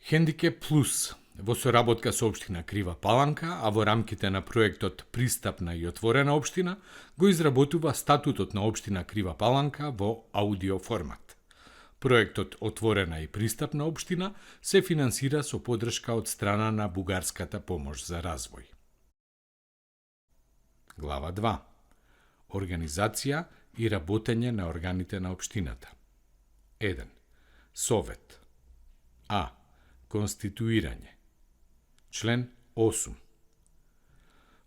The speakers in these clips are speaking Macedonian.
Хендикеп Плюс во соработка со општина Крива Паланка, а во рамките на проектот Пристапна и отворена општина, го изработува статутот на општина Крива Паланка во аудио формат. Проектот Отворена и пристапна општина се финансира со поддршка од страна на Бугарската помош за развој. Глава 2. Организација и работење на органите на општината. 1. Совет. А. Конституирање. Член 8.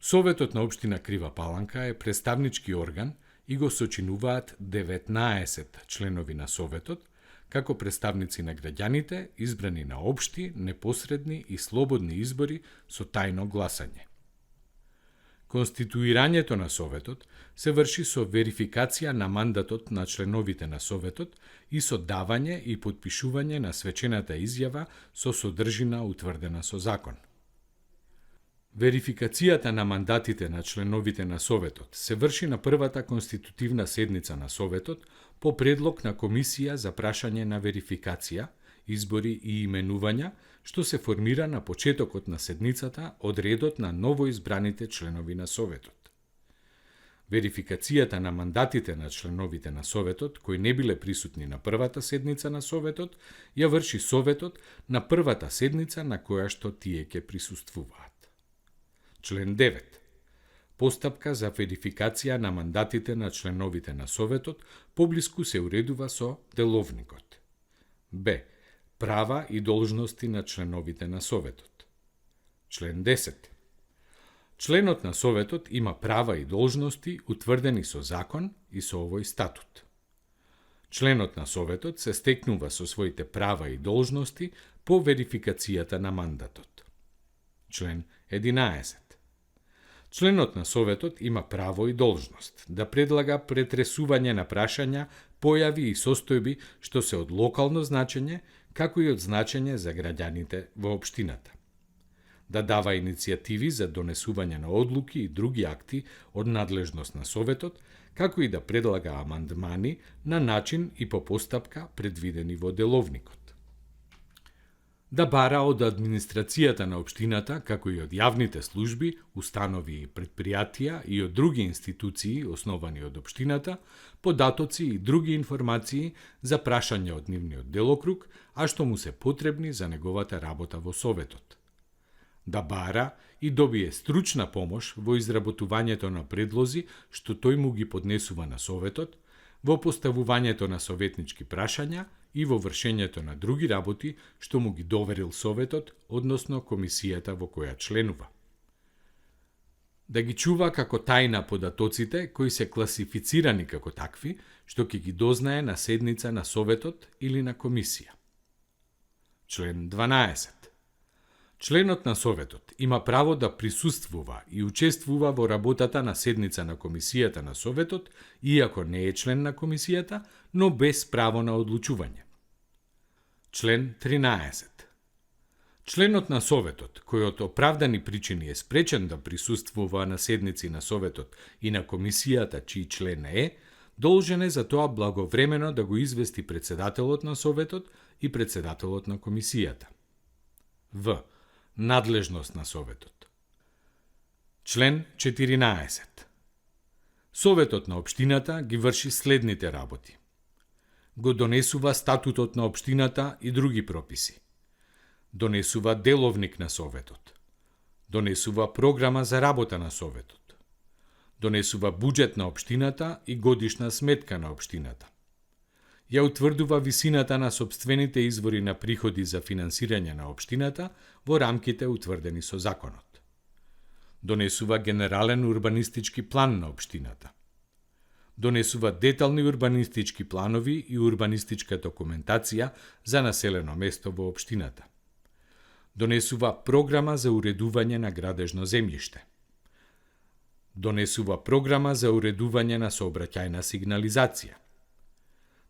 Советот на општина Крива Паланка е представнички орган и го сочинуваат 19 членови на Советот, како представници на граѓаните, избрани на општи, непосредни и слободни избори со тајно гласање. Конституирањето на Советот се врши со верификација на мандатот на членовите на Советот и со давање и потпишување на свечената изјава со содржина утврдена со закон. Верификацијата на мандатите на членовите на Советот се врши на првата конститутивна седница на Советот по предлог на Комисија за прашање на верификација, избори и именувања, што се формира на почетокот на седницата од редот на новоизбраните членови на Советот. Верификацијата на мандатите на членовите на Советот, кои не биле присутни на првата седница на Советот, ја врши Советот на првата седница на која што тие ќе присуствуваат. Член 9. Постапка за верификација на мандатите на членовите на Советот поблиску се уредува со деловникот. Б. Права и должности на членовите на Советот. Член 10. Членот на Советот има права и должности утврдени со закон и со овој статут. Членот на Советот се стекнува со своите права и должности по верификацијата на мандатот. Член 11. Членот на Советот има право и должност да предлага претресување на прашања, појави и состојби што се од локално значење, како и од значење за граѓаните во општината. Да дава иницијативи за донесување на одлуки и други акти од надлежност на Советот, како и да предлага амандмани на начин и по постапка предвидени во деловникот. Да бара од администрацијата на општината, како и од јавните служби, установи и предпријатија и од други институции основани од општината, податоци и други информации за прашања од нивниот делокруг, а што му се потребни за неговата работа во Советот. Да бара и добие стручна помош во изработувањето на предлози што тој му ги поднесува на Советот, во поставувањето на советнички прашања и во вршењето на други работи што му ги доверил Советот, односно комисијата во која членува. Да ги чува како тајна податоците кои се класифицирани како такви, што ќе ги дознае на седница на Советот или на комисија. Член 12. Членот на Советот има право да присуствува и учествува во работата на седница на комисијата на Советот, иако не е член на комисијата, но без право на одлучување. Член 13. Членот на Советот, кој од оправдани причини е спречен да присуствува на седници на Советот и на комисијата чиј член е, должен е за тоа благовремено да го извести председателот на Советот и председателот на комисијата. В. Надлежност на Советот. Член 14. Советот на општината ги врши следните работи. Го донесува статутот на општината и други прописи. Донесува деловник на Советот. Донесува програма за работа на Советот. Донесува буџет на општината и годишна сметка на општината. Ја утврдува висината на сопствените извори на приходи за финансирање на општината во рамките утврдени со законот. Донесува генерален урбанистички план на општината. Донесува детални урбанистички планови и урбанистичка документација за населено место во општината. Донесува програма за уредување на градежно земјиште. Донесува програма за уредување на сообраќајна сигнализација.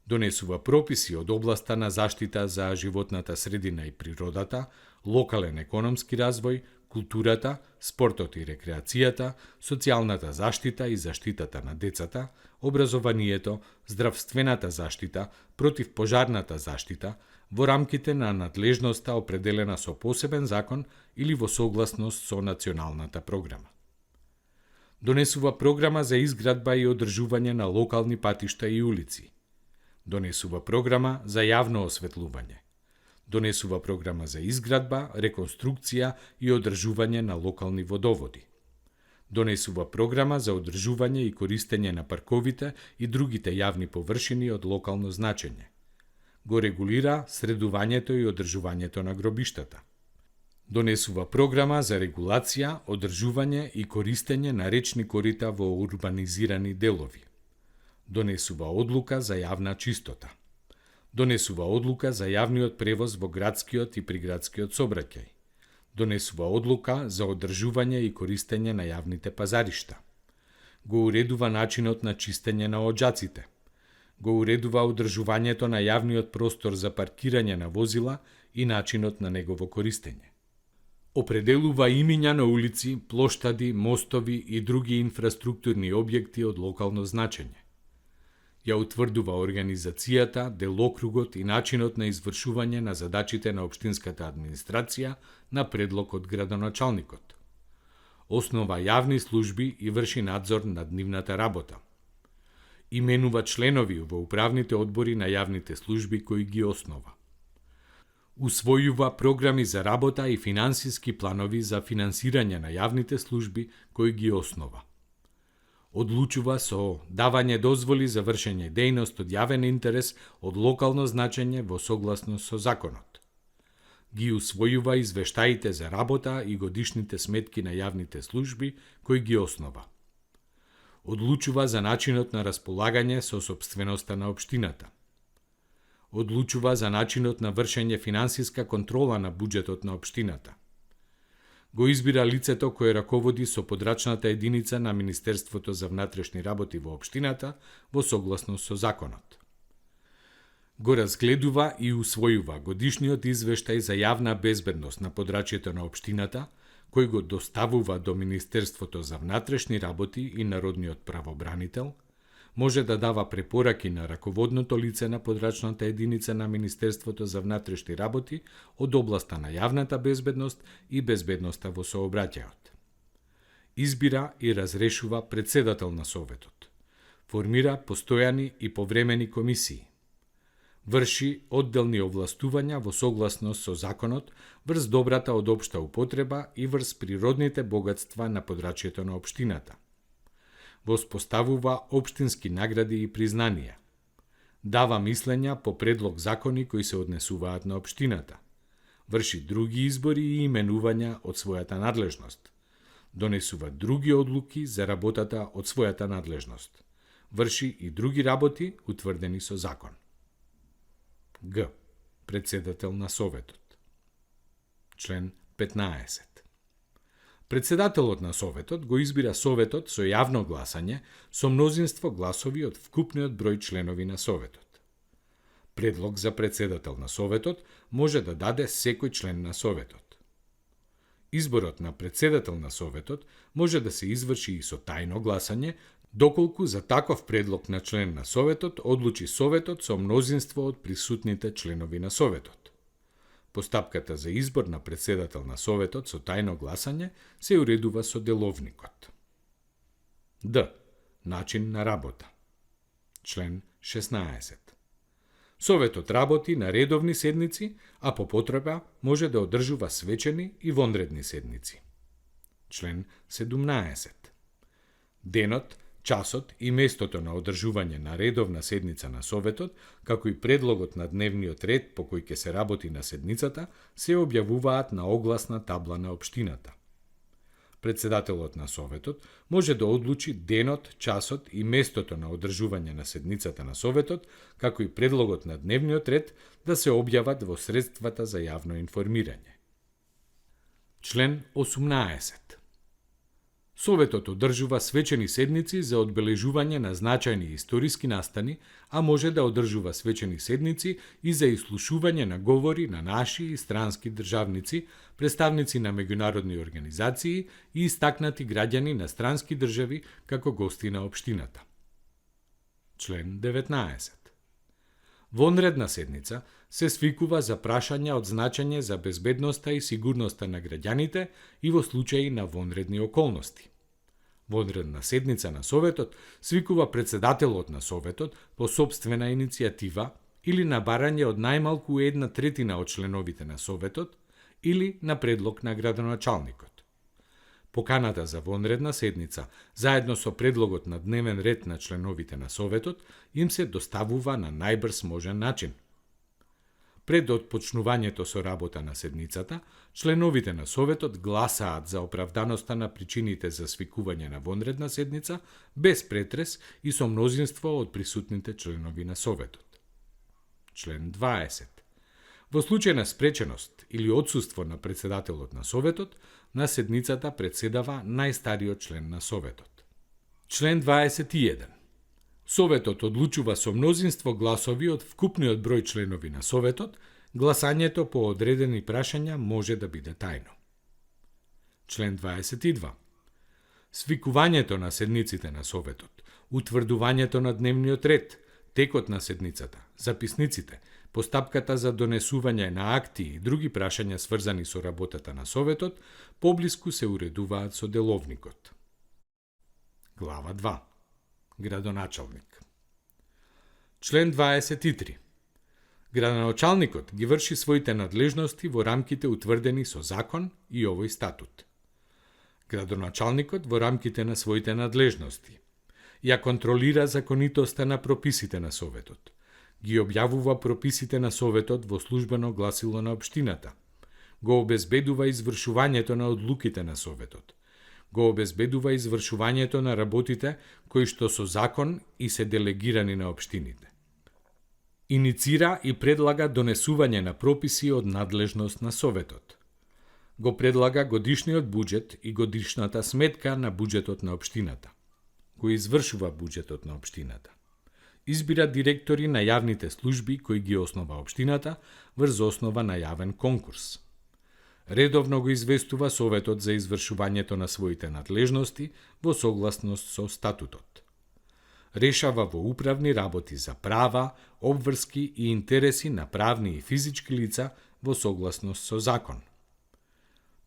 Донесува прописи од областа на заштита за животната средина и природата, локален економски развој, културата, спортот и рекреацијата, социјалната заштита и заштитата на децата, образованието, здравствената заштита, противпожарната заштита, во рамките на надлежноста определена со посебен закон или во согласност со националната програма. Донесува програма за изградба и одржување на локални патишта и улици. Донесува програма за јавно осветлување. Донесува програма за изградба, реконструкција и одржување на локални водоводи. Донесува програма за одржување и користење на парковите и другите јавни површини од локално значење. Го регулира средувањето и одржувањето на гробиштата. Донесува програма за регулација, одржување и користење на речни корита во урбанизирани делови. Донесува одлука за јавна чистота. Донесува одлука за јавниот превоз во градскиот и приградскиот сообраќај. Донесува одлука за одржување и користење на јавните пазаришта. Го уредува начинот на чистење на оџаците. Го уредува одржувањето на јавниот простор за паркирање на возила и начинот на негово користење. Определува имиња на улици, плоштади, мостови и други инфраструктурни објекти од локално значење. Ја утврдува организацијата, делокругот и начинот на извршување на задачите на општинската администрација на предлог од градоначалникот. Основа јавни служби и врши надзор над нивната работа. Именува членови во управните одбори на јавните служби кои ги основа. Усвојува програми за работа и финансиски планови за финансирање на јавните служби кои ги основа. Одлучува со давање дозволи за вршење дејност од јавен интерес од локално значење во согласност со законот. Ги усвојува извештаите за работа и годишните сметки на јавните служби кои ги основа. Одлучува за начинот на располагање со сопственоста на општината. Одлучува за начинот на вршење финансиска контрола на буџетот на општината. Го избира лицето кое раководи со подрачната единица на Министерството за внатрешни работи во општината во согласност со законот. Го разгледува и усвојува годишниот извештај за јавна безбедност на подрачјето на општината, кој го доставува до Министерството за внатрешни работи и Народниот правобранител, може да дава препораки на раководното лице на подрачната единица на Министерството за внатрешни работи од областа на јавната безбедност и безбедноста во сообраќајот. Избира и разрешува председател на Советот. Формира постојани и повремени комисии. Врши одделни овластувања во согласност со законот врз добрата од општа употреба и врз природните богатства на подрачјето на општината. Воспоставува општински награди и признанија. Дава мислења по предлог закони кои се однесуваат на општината. Врши други избори и именувања од својата надлежност. Донесува други одлуки за работата од својата надлежност. Врши и други работи утврдени со закон. Г. Председател на Советот. Член 15. Председателот на Советот го избира Советот со јавно гласање со мнозинство гласови од вкупниот број членови на Советот. Предлог за председател на Советот може да даде секој член на Советот. Изборот на председател на Советот може да се изврши и со тајно гласање, доколку за таков предлог на член на Советот одлучи Советот со мнозинство од присутните членови на Советот. Постапката за избор на председател на Советот со тајно гласање се уредува со деловникот. Д. Начин на работа. Член 16. Советот работи на редовни седници, а по потреба може да одржува свечени и вонредни седници. Член 17. Денот, часот и местото на одржување на редовна седница на Советот, како и предлогот на дневниот ред по кој ќе се работи на седницата, се објавуваат на огласна табла на општината. Председателот на Советот може да одлучи денот, часот и местото на одржување на седницата на Советот, како и предлогот на дневниот ред да се објават во средствата за јавно информирање. Член 18. Советот одржува свечени седници за одбележување на значајни историски настани, а може да одржува свечени седници и за ислушување на говори на наши и странски државници, представници на меѓународни организации и истакнати граѓани на странски држави како гости на општината. Член 19. Вонредна седница се свикува за прашања од значење за безбедноста и сигурноста на граѓаните и во случаи на вонредни околности. Вонредна седница на Советот свикува председателот на Советот по сопствена иницијатива или на барање од најмалку 1/3 од членовите на Советот или на предлог на градоначалникот. Поканата за вонредна седница, заедно со предлогот на дневен ред на членовите на Советот, им се доставува на најбрз можен начин. Пред отпочнувањето со работа на седницата, членовите на Советот гласаат за оправданоста на причините за свикување на вонредна седница без претрес и со мнозинство од присутните членови на Советот. Член 20. Во случај на спреченост или отсуство на председателот на Советот, на седницата председава најстариот член на Советот. Член 21. Советот одлучува со мнозинство гласови од вкупниот број членови на Советот, гласањето по одредени прашања може да биде тајно. Член 22. Свикувањето на седниците на Советот, утврдувањето на дневниот ред, текот на седницата, записниците, постапката за донесување на акти и други прашања сврзани со работата на Советот, поблиску се уредуваат со деловникот. Глава 2. Градоначалник. Член 23. Градоначалникот ги врши своите надлежности во рамките утврдени со закон и овој статут. Градоначалникот во рамките на своите надлежности ја контролира законитоста на прописите на Советот, ги објавува прописите на Советот во службено гласило на општината, го обезбедува извршувањето на одлуките на Советот, го обезбедува извршувањето на работите кои што со закон и се делегирани на општините. Иницира и предлага донесување на прописи од надлежност на Советот. Го предлага годишниот буџет и годишната сметка на буџетот на општината. Го извршува буџетот на општината. Избира директори на јавните служби кои ги основа општината врз основа на јавен конкурс. Редовно го известува Советот за извршувањето на своите надлежности во согласност со статутот. Решава во управни работи за права, обврски и интереси на правни и физички лица во согласност со закон.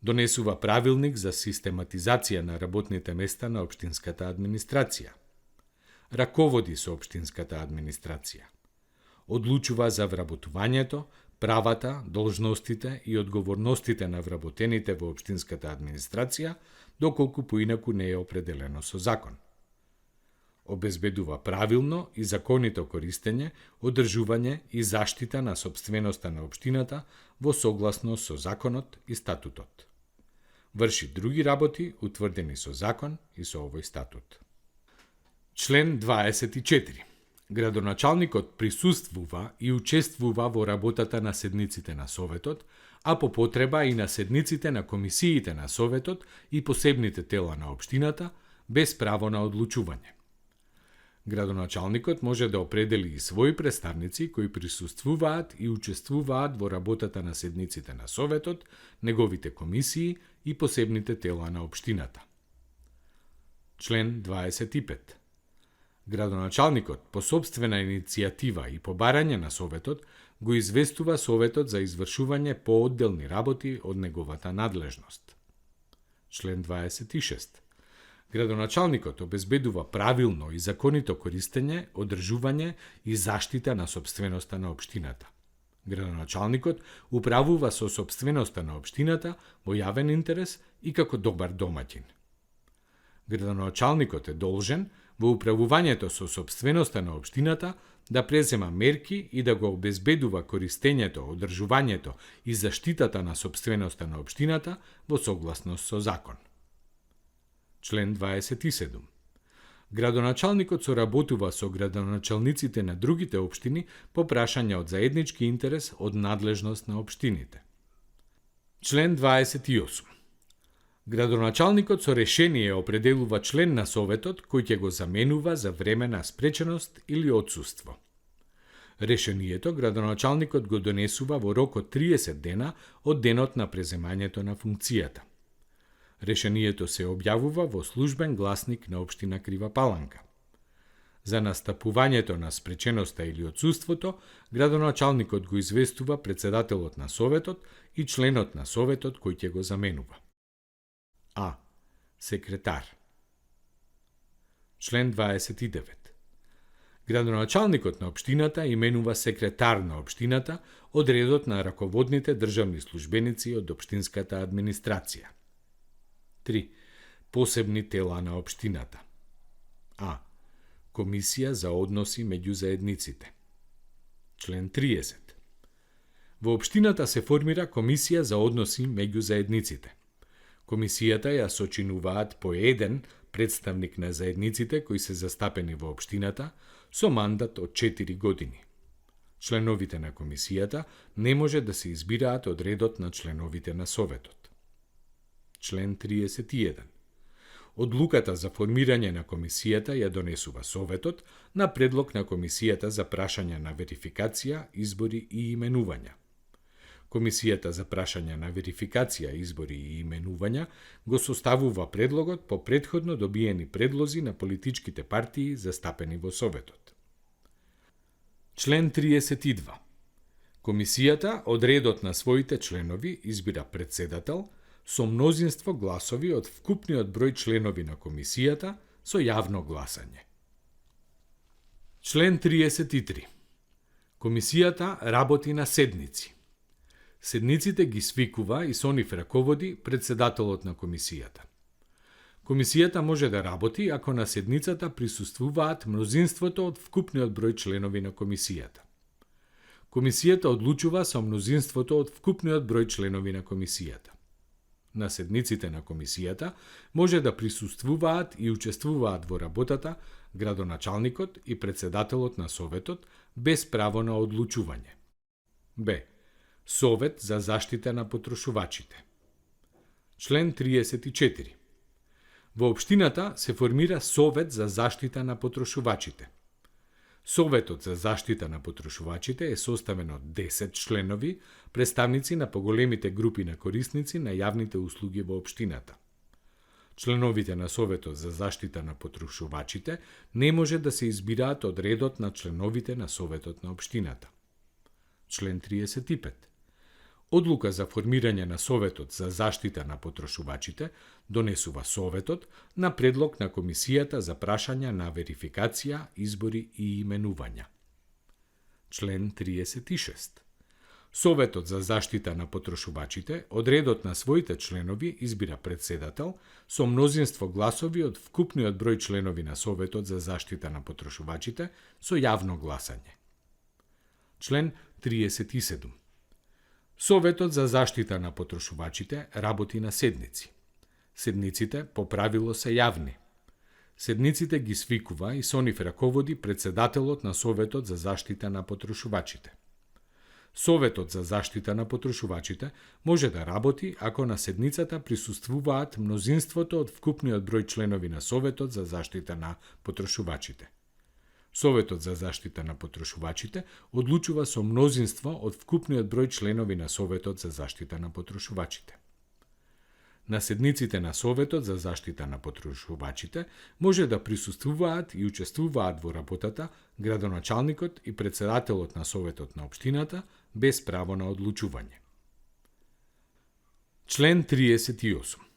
Донесува правилник за систематизација на работните места на општинската администрација. Раководи со општинската администрација. Одлучува за вработувањето, правата, должностите и одговорностите на вработените во општинската администрација, доколку поинаку не е определено со закон. Обезбедува правилно и законито користење, одржување и заштита на сопственоста на општината во согласност со законот и статутот. Врши други работи утврдени со закон и со овој статут. Член 24. Градоначалникот присуствува и учествува во работата на седниците на Советот, а по потреба и на седниците на комисиите на Советот и посебните тела на општината, без право на одлучување. Градоначалникот може да определи и своји представници кои присуствуваат и учествуваат во работата на седниците на Советот, неговите комисии и посебните тела на општината. Член 25. Градоначалникот по сопствена иницијатива и по барање на Советот го известува Советот за извршување поодделни работи од неговата надлежност. Член 26. Градоначалникот обезбедува правилно и законито користење, одржување и заштита на сопственоста на општината. Градоначалникот управува со сопственоста на општината во јавен интерес и како добар домаќин. Градоначалникот е должен во управувањето со сопственоста на општината да презема мерки и да го обезбедува користењето, одржувањето и заштитата на сопственоста на општината во согласност со закон. Член 27. Градоначалникот соработува со градоначалниците на другите општини по прашања од заеднички интерес од надлежност на општините. Член 28. Градоначалникот со решение определува член на Советот кој ќе го заменува за време на спреченост или отсуство. Решението градоначалникот го донесува во рок од 30 дена од денот на преземањето на функцијата. Решението се објавува во службен гласник на општина Крива Паланка. За настапувањето на спреченоста или отсуството, градоначалникот го известува председателот на советот и членот на советот кој ќе го заменува. А. Секретар. Член 29. Градоначалникот на општината именува секретар на општината од редот на раководните државни службеници од општинската администрација. 3. Посебни тела на општината. А. Комисија за односи меѓу заедниците. Член 30. Во општината се формира Комисија за односи меѓу заедниците. Комисијата ја сочинуваат по еден представник на заедниците кои се застапени во општината со мандат од 4 години. Членовите на комисијата не може да се избираат од редот на членовите на советот. Член 31. Одлуката за формирање на комисијата ја донесува советот на предлог на комисијата за прашање на верификација, избори и именувања. Комисијата за прашање на верификација, избори и именувања го составува предлогот по претходно добиени предлози на политичките партии застапени во советот. Член 32. Комисијата од редот на своите членови избира председател со мнозинство гласови од вкупниот број членови на комисијата со јавно гласање. Член 33. Комисијата работи на седници. Седниците ги свикува и со нив раководи председателот на комисијата. Комисијата може да работи ако на седницата присуствуваат мнозинството од вкупниот број членови на комисијата. Комисијата одлучува со мнозинството од вкупниот број членови на комисијата. На седниците на комисијата може да присуствуваат и учествуваат во работата градоначалникот и председателот на советот без право на одлучување. Б. Совет за заштита на потрошувачите. Член 34. Во општината се формира Совет за заштита на потрошувачите. Советот за заштита на потрошувачите е составен од 10 членови, представници на поголемите групи на корисници на јавните услуги во општината. Членовите на Советот за заштита на потрошувачите не може да се избираат од редот на членовите на Советот на општината. Член 35. Одлука за формирање на Советот за заштита на потрошувачите донесува Советот на предлог на Комисијата за прашања на верификација, избори и именувања. Член 36. Советот за заштита на потрошувачите од редот на своите членови избира председател со мнозинство гласови од вкупниот број членови на Советот за заштита на потрошувачите со јавно гласање. Член 37. Советот за заштита на потрошувачите работи на седници. Седниците по правило се јавни. Седниците ги свикува и со нив раководи председателот на Советот за заштита на потрошувачите. Советот за заштита на потрошувачите може да работи ако на седницата присуствуваат мнозинството од вкупниот број членови на Советот за заштита на потрошувачите. Советот за заштита на потрошувачите одлучува со мнозинство од вкупниот број членови на Советот за заштита на потрошувачите. На седниците на Советот за заштита на потрошувачите може да присуствуваат и учествуваат во работата градоначалникот и председателот на Советот на општината без право на одлучување. Член 38.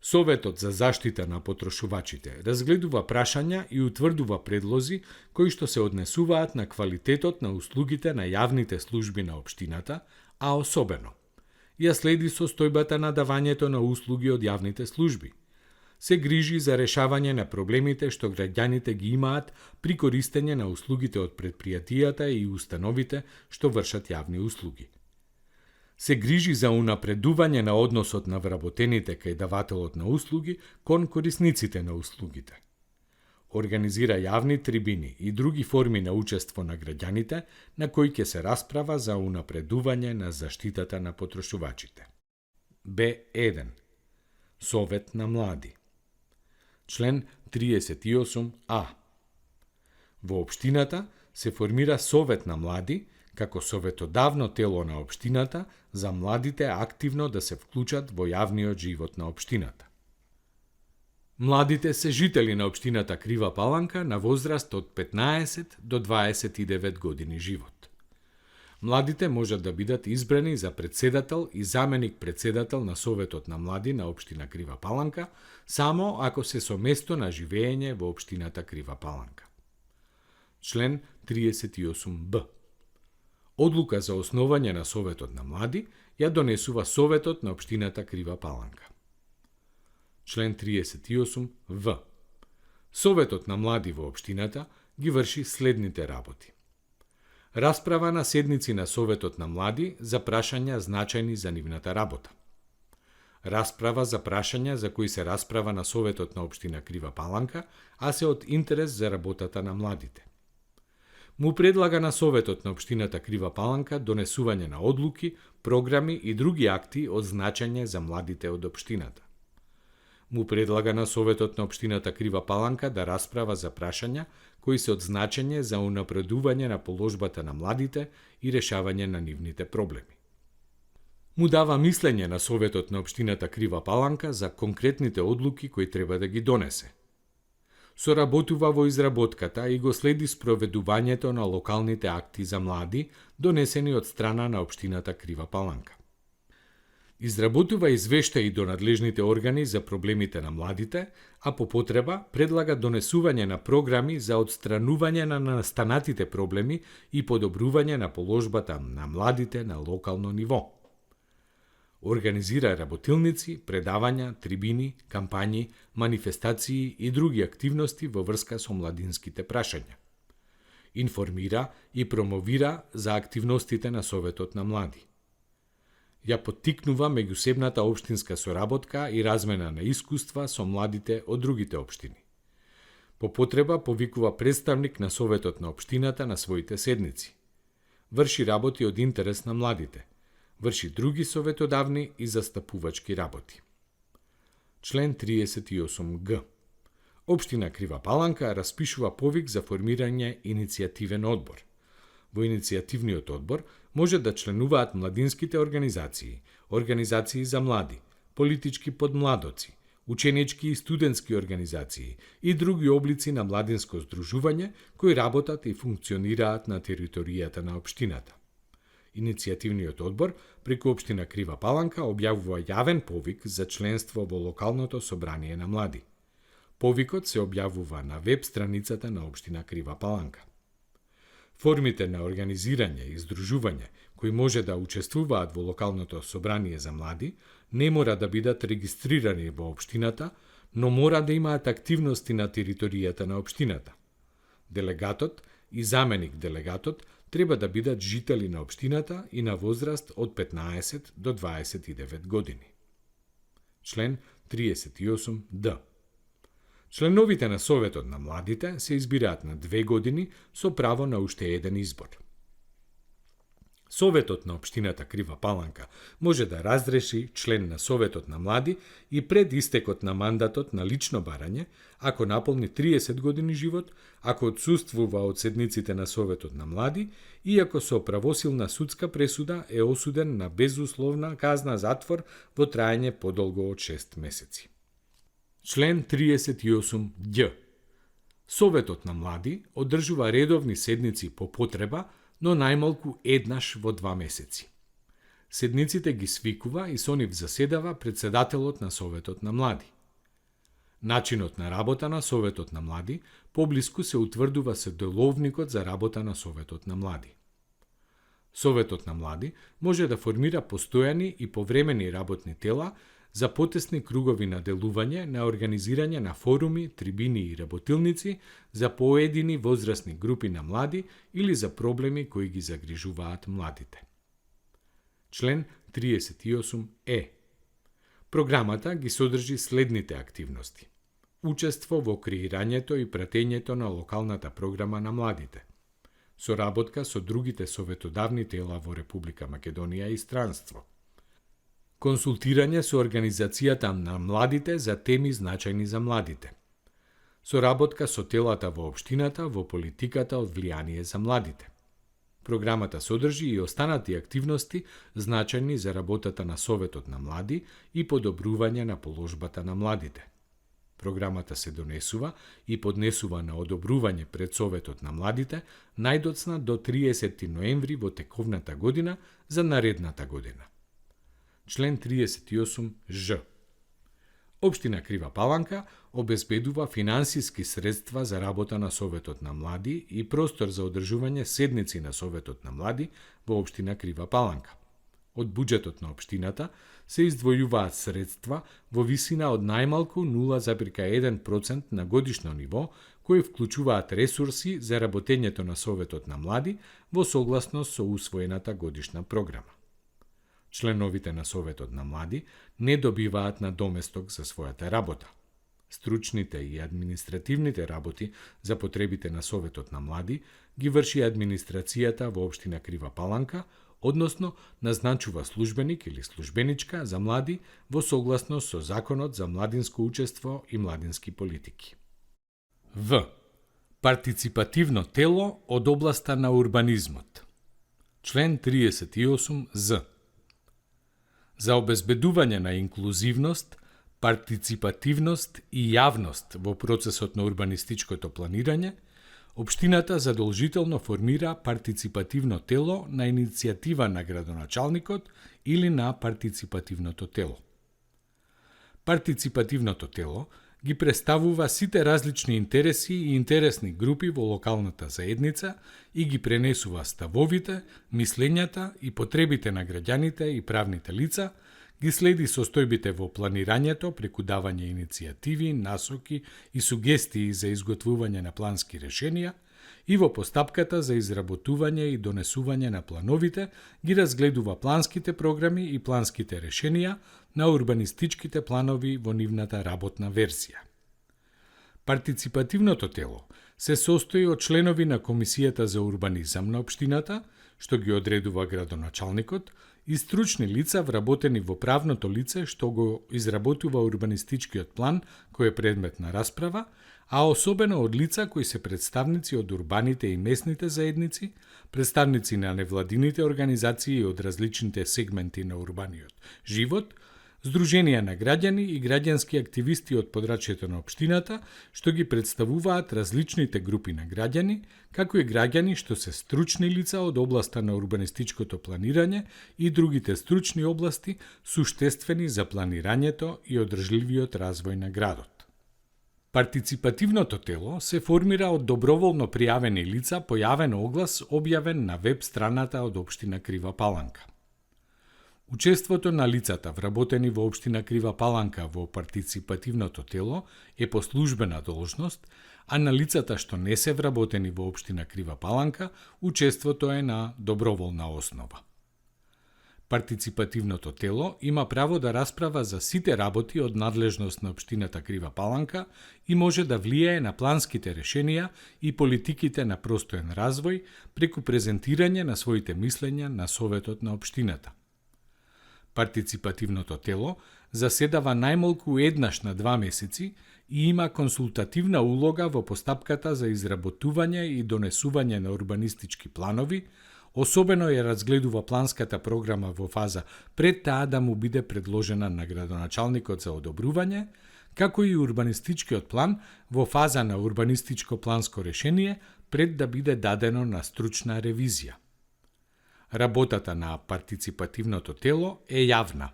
Советот за заштита на потрошувачите разгледува прашања и утврдува предлози кои што се однесуваат на квалитетот на услугите на јавните служби на општината, а особено ја следи состојбата на давањето на услуги од јавните служби. Се грижи за решавање на проблемите што граѓаните ги имаат при користење на услугите од предпријатијата и установите што вршат јавни услуги. Се грижи за унапредување на односот на вработените кај давателот на услуги кон корисниците на услугите. Организира јавни трибини и други форми на учество на граѓаните на кои ќе се расправа за унапредување на заштитата на потрошувачите. Б1. Совет на млади. Член 38а. Во општината се формира Совет на млади како советодавно тело на општината за младите активно да се вклучат во јавниот живот на општината. Младите се жители на општината Крива Паланка на возраст од 15 до 29 години живот. Младите можат да бидат избрани за председател и заменик председател на Советот на млади на општина Крива Паланка, само ако се со место на живење во општината Крива Паланка. Член 38б. Одлука за основање на Советот на млади ја донесува Советот на општината Крива Паланка. Член 38в. Советот на млади во општината ги врши следните работи. Расправа на седници на Советот на млади за прашања значајни за нивната работа. Расправа за прашања за кои се расправа на Советот на општина Крива Паланка, а се од интерес за работата на младите. Му предлага на Советот на општината Крива Паланка донесување на одлуки, програми и други акти од значење за младите од општината. Му предлага на Советот на општината Крива Паланка да расправа за прашања кои се од значење за унапредување на положбата на младите и решавање на нивните проблеми. Му дава мислење на Советот на општината Крива Паланка за конкретните одлуки кои треба да ги донесе. Соработува во изработката и го следи спроведувањето на локалните акти за млади, донесени од страна на општината Крива Паланка. Изработува извештаи до надлежните органи за проблемите на младите, а по потреба предлага донесување на програми за отстранување на настанатите проблеми и подобрување на положбата на младите на локално ниво. Организира работилници, предавања, трибини, кампањи, манифестации и други активности во врска со младинските прашања. Информира и промовира за активностите на Советот на млади. Ја поттикнува меѓусебната општинска соработка и размена на искуства со младите од другите општини. По потреба повикува представник на Советот на општината на своите седници. Врши работи од интерес на младите. Врши други советодавни и застапувачки работи. Член 38г. Општина Крива Паланка распишува повик за формирање иницијативен одбор. Во иницијативниот одбор може да членуваат младинските организации, организации за млади, политички подмладоци, ученички и студентски организации и други облици на младинско здружување кои работат и функционираат на територијата на општината. Иницијативниот одбор преку општина Крива Паланка објавува јавен повик за членство во локалното собрание на млади. Повикот се објавува на веб страницата на општина Крива Паланка. Формите на организирање и здружување кои може да учествуваат во локалното собрание за млади не мора да бидат регистрирани во општината, но мора да имаат активности на територијата на општината. Делегатот и заменик делегатот треба да бидат жители на општината и на возраст од 15 до 29 години. Член 38д. Членовите на Советот на младите се избираат на 2 години со право на уште еден избор. Советот на општината Крива Паланка може да разреши член на Советот на млади и пред истекот на мандатот на лично барање, ако наполни 30 години живот, ако отсуствува од седниците на Советот на млади и ако со правосилна судска пресуда е осуден на безусловна казна затвор во траење подолго од 6 месеци. Член 38ѓ. Советот на млади одржува редовни седници по потреба, но најмалку еднаш во 2 месеци. Седниците ги свикува и со нив заседава председателот на Советот на млади. Начинот на работа на Советот на млади поблиску се утврдува со деловникот за работа на Советот на млади. Советот на млади може да формира постојани и повремени работни тела за потесни кругови на делување, на организирање на форуми, трибини и работилници за поедини возрастни групи на млади или за проблеми кои ги загрижуваат младите. Член 38е. Програмата ги содржи следните активности. Учество во креирањето и пратењето на локалната програма на младите. Соработка со другите советодавни тела во Република Македонија и странство. Консултирање со организацијата на младите за теми значајни за младите. Соработка со телата во општината во политиката од влијание за младите. Програмата содржи и останати активности значајни за работата на Советот на млади и подобрување на положбата на младите. Програмата се донесува и поднесува на одобрување пред Советот на младите најдоцна до 30 ноември во тековната година за наредната година. Член 38 Ж. Општина Крива Паланка обезбедува финансиски средства за работа на Советот на млади и простор за одржување седници на Советот на млади во општина Крива Паланка. Од буџетот на општината се издвојуваат средства во висина од најмалку 0,1% на годишно ниво, кои вклучуваат ресурси за работењето на Советот на млади во согласност со усвоената годишна програма. Членовите на Советот на млади не добиваат надоместок за својата работа. Стручните и административните работи за потребите на Советот на млади ги врши администрацијата во општина Крива Паланка, односно назначува службеник или службеничка за млади во согласност со Законот за младинско учество и младински политики. В. Партиципативно тело од областа на урбанизмот. Член 38 З. За обезбедување на инклузивност, партиципативност и јавност во процесот на урбанистичкото планирање, општината задолжително формира партиципативно тело на иницијатива на градоначалникот или на партиципативното тело. Партиципативното тело ги представува сите различни интереси и интересни групи во локалната заедница и ги пренесува ставовите, мислењата и потребите на граѓаните и правните лица, ги следи состојбите во планирањето преку давање иницијативи, насоки и сугестии за изготвување на плански решенија и во постапката за изработување и донесување на плановите ги разгледува планските програми и планските решенија на урбанистичките планови во нивната работна версија. Партиципативното тело се состои од членови на Комисијата за урбанизам на општината, што ги одредува градоначалникот, и стручни лица вработени во правното лице што го изработува урбанистичкиот план кој е предмет на расправа, а особено од лица кои се представници од урбаните и местните заедници, представници на невладините организации од различните сегменти на урбаниот живот, здруженија на граѓани и граѓански активисти од подрачјето на општината, што ги представуваат различните групи на граѓани, како и граѓани што се стручни лица од областа на урбанистичкото планирање и другите стручни области суштествени за планирањето и одржливиот развој на градот. Партиципативното тело се формира од доброволно пријавени лица по јавен оглас објавен на веб страната од општина Крива Паланка. Учеството на лицата вработени во општина Крива Паланка во партиципативното тело е по службена должност, а на лицата што не се вработени во општина Крива Паланка, учеството е на доброволна основа. Партиципативното тело има право да расправа за сите работи од надлежност на општината Крива Паланка и може да влијае на планските решенија и политиките на простоен развој преку презентирање на своите мислења на Советот на општината. Партиципативното тело заседава најмалку еднаш на 2 месеци и има консултативна улога во постапката за изработување и донесување на урбанистички планови, особено ја разгледува планската програма во фаза пред таа да му биде предложена на градоначалникот за одобрување, како и урбанистичкиот план во фаза на урбанистичко планско решение пред да биде дадено на стручна ревизија. Работата на партиципативното тело е јавна.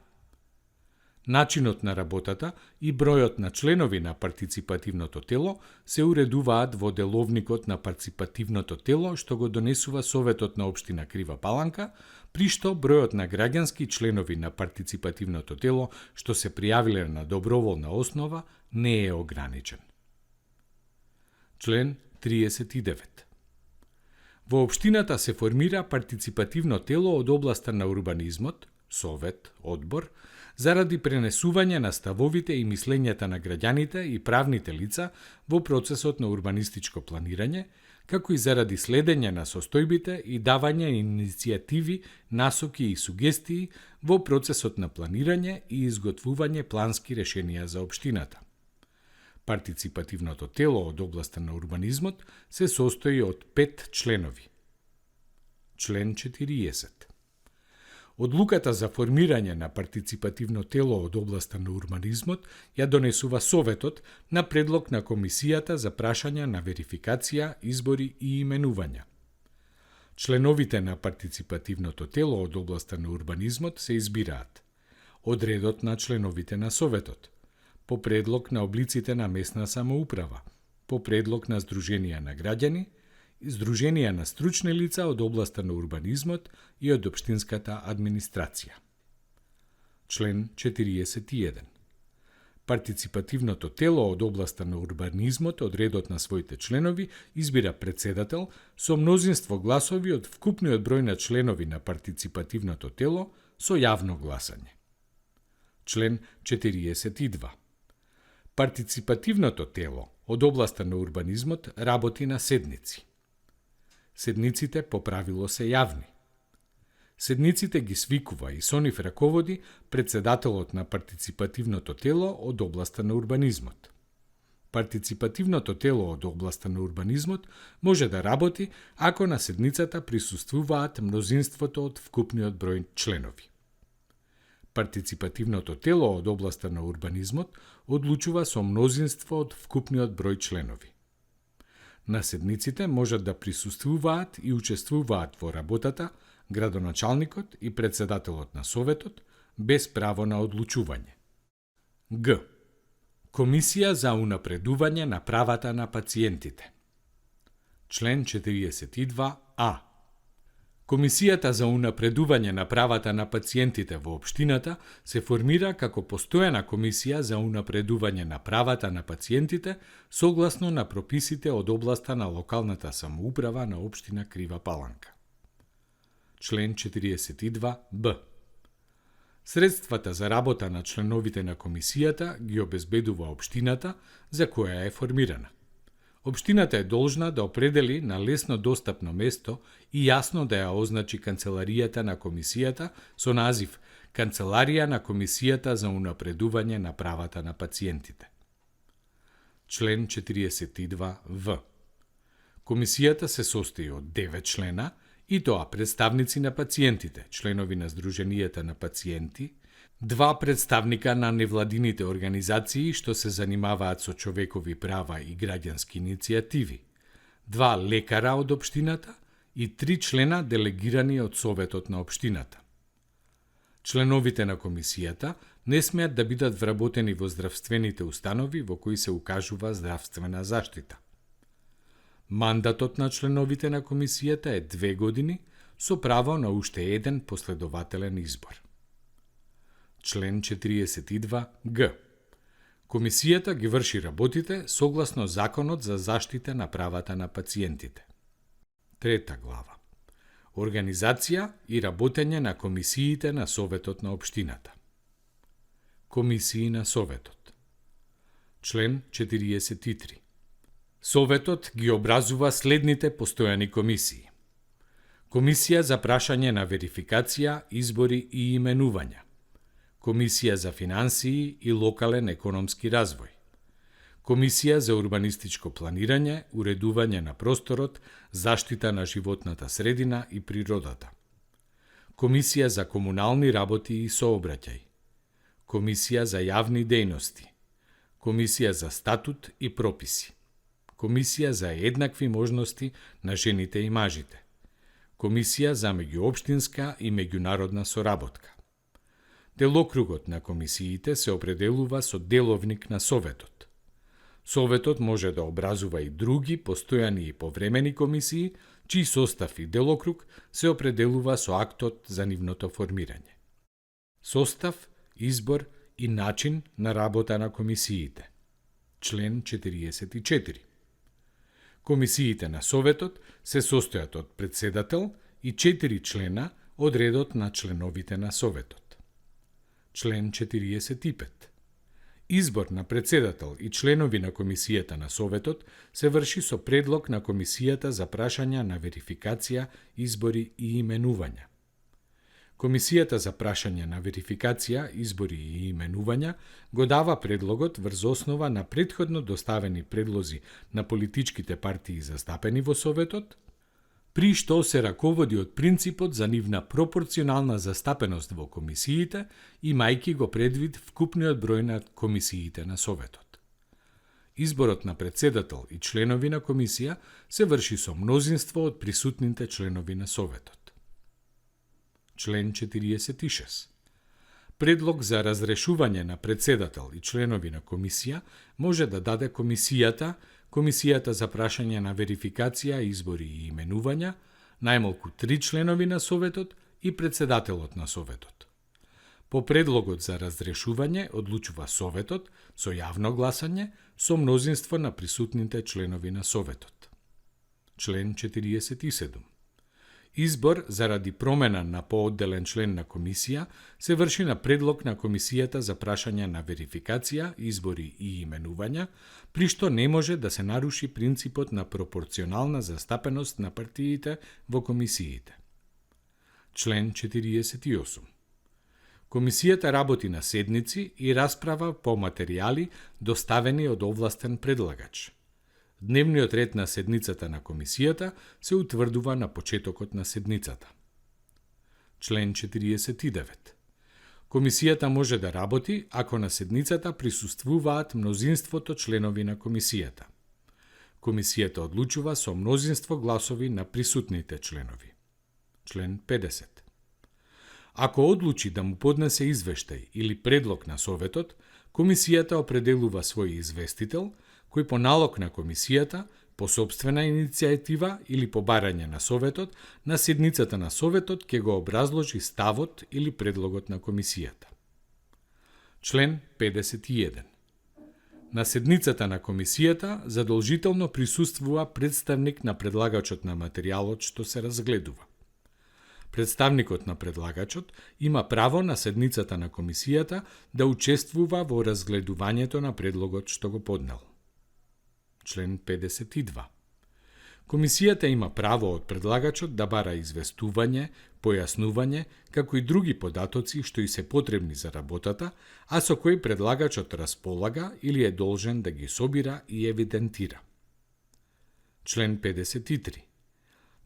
Начинот на работата и бројот на членови на партиципативното тело се уредуваат во деловникот на партиципативното тело што го донесува Советот на општина Крива Паланка, при што бројот на граѓански членови на партиципативното тело што се пријавиле на доброволна основа не е ограничен. Член 39. Во општината се формира партиципативно тело од областа на урбанизмот, совет, одбор, заради пренесување на ставовите и мислењата на граѓаните и правните лица во процесот на урбанистичко планирање, како и заради следење на состојбите и давање иницијативи, насоки и сугестии во процесот на планирање и изготвување плански решенија за општината. Партиципативното тело од областа на урбанизмот се состои од 5 членови. Член 40. Одлуката за формирање на партиципативно тело од областа на урбанизмот ја донесува Советот на предлог на Комисијата за прашања на верификација, избори и именувања. Членовите на партиципативното тело од областа на урбанизмот се избираат од редот на членовите на Советот, по предлог на облиците на местна самоуправа, по предлог на Сдруженија на граѓани, Сдруженија на стручни лица од областа на урбанизмот и од општинската администрација. Член 41. Партиципативното тело од областа на урбанизмот од редот на своите членови избира председател со мнозинство гласови од вкупниот број на членови на партиципативното тело со јавно гласање. Член 42. Партиципативното тело од областа на урбанизмот работи на седници. Седниците по правило се јавни. Седниците ги свикува и со нив раководи председателот на партиципативното тело од областа на урбанизмот. Партиципативното тело од областа на урбанизмот може да работи ако на седницата присуствуваат мнозинството од вкупниот број членови. Партиципативното тело од областа на урбанизмот одлучува со мнозинство од вкупниот број членови. На седниците можат да присуствуваат и учествуваат во работата градоначалникот и председателот на Советот без право на одлучување. Г. Комисија за унапредување на правата на пациентите. Член 42а. Комисијата за унапредување на правата на пациентите во општината се формира како постојана комисија за унапредување на правата на пациентите согласно на прописите од областа на локалната самоуправа на општина Крива Паланка. Член 42б. Средствата за работа на членовите на комисијата ги обезбедува општината за која е формирана. Општината е должна да определи на лесно достапно место и јасно да ја означи канцеларијата на комисијата со назив Канцеларија на Комисијата за унапредување на правата на пациентите. Член 42в. Комисијата се состои од 9 члена, и тоа представници на пациентите, членови на Сдруженијата на пациенти, 2 представника на невладините организации што се занимаваат со човекови права и граѓански иницијативи, 2 лекара од општината и 3 члена делегирани од Советот на општината. Членовите на комисијата не смеат да бидат вработени во здравствените установи во кои се укажува здравствена заштита. Мандатот на членовите на комисијата е 2 години со право на уште еден последователен избор. Член 42г. Комисијата ги врши работите согласно Законот за заштита на правата на пациентите. Трета глава. Организација и работење на комисиите на Советот на општината. Комисии на Советот. Член 43. Советот ги образува следните постојани комисии. Комисија за прашање на верификација, избори и именувања. Комисија за финансии и локален економски развој. Комисија за урбанистичко планирање, уредување на просторот, заштита на животната средина и природата. Комисија за комунални работи и сообраќај. Комисија за јавни дејности. Комисија за статут и прописи. Комисија за еднакви можности на жените и мажите. Комисија за меѓуопштинска и меѓународна соработка. Делокругот на комисиите се определува со деловник на Советот. Советот може да образува и други постојани и повремени комисии, чиј состав и делокруг се определува со актот за нивното формирање. Состав, избор и начин на работа на комисиите. Член 44. Комисиите на Советот се состојат од председател и 4 члена од редот на членовите на Советот. Член 45. Избор на председател и членови на Комисијата на Советот се врши со предлог на Комисијата за прашања на верификација, избори и именувања. Комисијата за прашање на верификација, избори и именувања го дава предлогот врз основа на претходно доставени предлози на политичките партии застапени во Советот, при што се раководи од принципот за нивна пропорционална застапеност во комисиите, имајќи го предвид вкупниот број на комисиите на Советот. Изборот на председател и членови на комисија се врши со мнозинство од присутните членови на Советот. Член 46. Предлог за разрешување на председател и членови на комисија може да даде комисијата, Комисијата за прашање на верификација, избори и именувања, најмалку 3 членови на Советот и председателот на Советот. По предлогот за разрешување одлучува Советот со јавно гласање со мнозинство на присутните членови на Советот. Член 47. Избор заради промена на поодделен член на комисија се врши на предлог на Комисијата за прашање на верификација, избори и именувања, при што не може да се наруши принципот на пропорционална застапеност на партиите во комисиите. Член 48. Комисијата работи на седници и расправа по материјали доставени од овластен предлагач. Дневниот ред на седницата на комисијата се утврдува на почетокот на седницата. Член 49. Комисијата може да работи ако на седницата присуствуваат мнозинството членови на комисијата. Комисијата одлучува со мнозинство гласови на присутните членови. Член 50. Ако одлучи да му поднесе извештај или предлог на Советот, комисијата определува свој известител, кој по налог на комисијата, по сопствена иницијатива или по барање на Советот, на седницата на Советот ќе го образложи ставот или предлогот на комисијата. Член 51. На седницата на комисијата задолжително присуствува представник на предлагачот на материјалот што се разгледува. Представникот на предлагачот има право на седницата на комисијата да учествува во разгледувањето на предлогот што го поднел. Член 52. Комисијата има право од предлагачот да бара известување, појаснување, како и други податоци што и се потребни за работата, а со кои предлагачот располага или е должен да ги собира и евидентира. Член 53.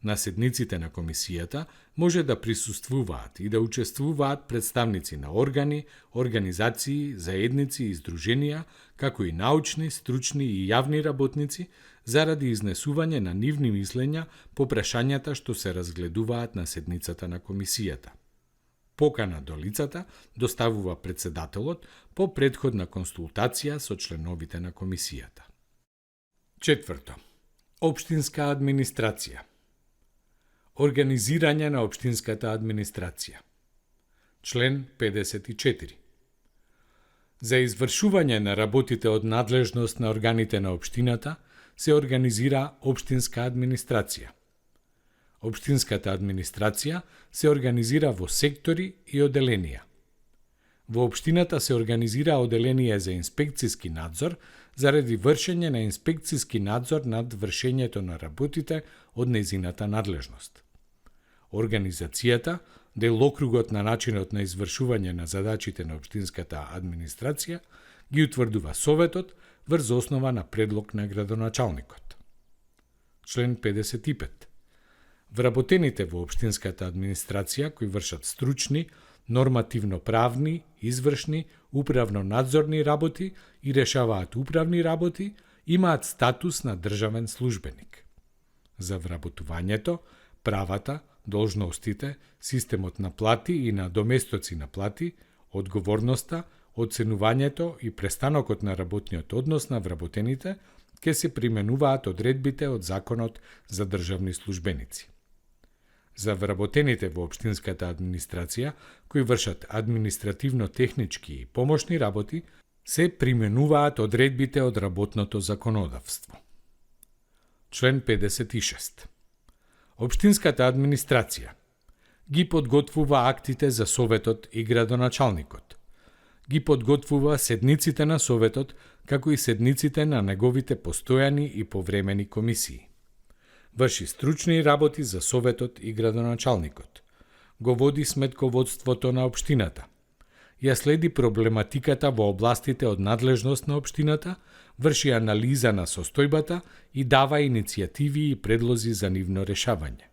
На седниците на комисијата може да присуствуваат и да учествуваат представници на органи, организации, заедници и здруженија, како и научни, стручни и јавни работници, заради изнесување на нивни мислења по прашањата што се разгледуваат на седницата на комисијата. Покана до лицата доставува председателот по претходна консултација со членовите на комисијата. Четврто. Општинска администрација. Организирање на општинската администрација. Член 54. За извршување на работите од надлежност на органите на општината се организира општинска администрација. Општинската администрација се организира во сектори и оделенија. Во општината се организира оделение за инспекциски надзор заради вршење на инспекциски надзор над вршењето на работите од нејзината надлежност. Организацијата, делокругот на начинот на извршување на задачите на општинската администрација ги утврдува Советот врз основа на предлог на градоначалникот. Член 55. Вработените во општинската администрација кои вршат стручни, нормативно-правни, извршни, управно-надзорни работи и решаваат управни работи, имаат статус на државен службеник. За вработувањето, правата, должностите, системот на плати и на доместоци на плати, одговорноста, оценувањето и престанокот на работниот однос на вработените ќе се применуваат одредбите од Законот за државни службеници. За вработените во општинската администрација, кои вршат административно-технички и помошни работи, се применуваат одредбите од работното законодавство. Член 56. Општинската администрација ги подготвува актите за Советот и градоначалникот, ги подготвува седниците на Советот, како и седниците на неговите постојани и повремени комисии. Врши стручни работи за Советот и градоначалникот, го води сметководството на општината, ја следи проблематиката во областите од надлежност на општината, врши анализа на состојбата и дава иницијативи и предлози за нивно решавање.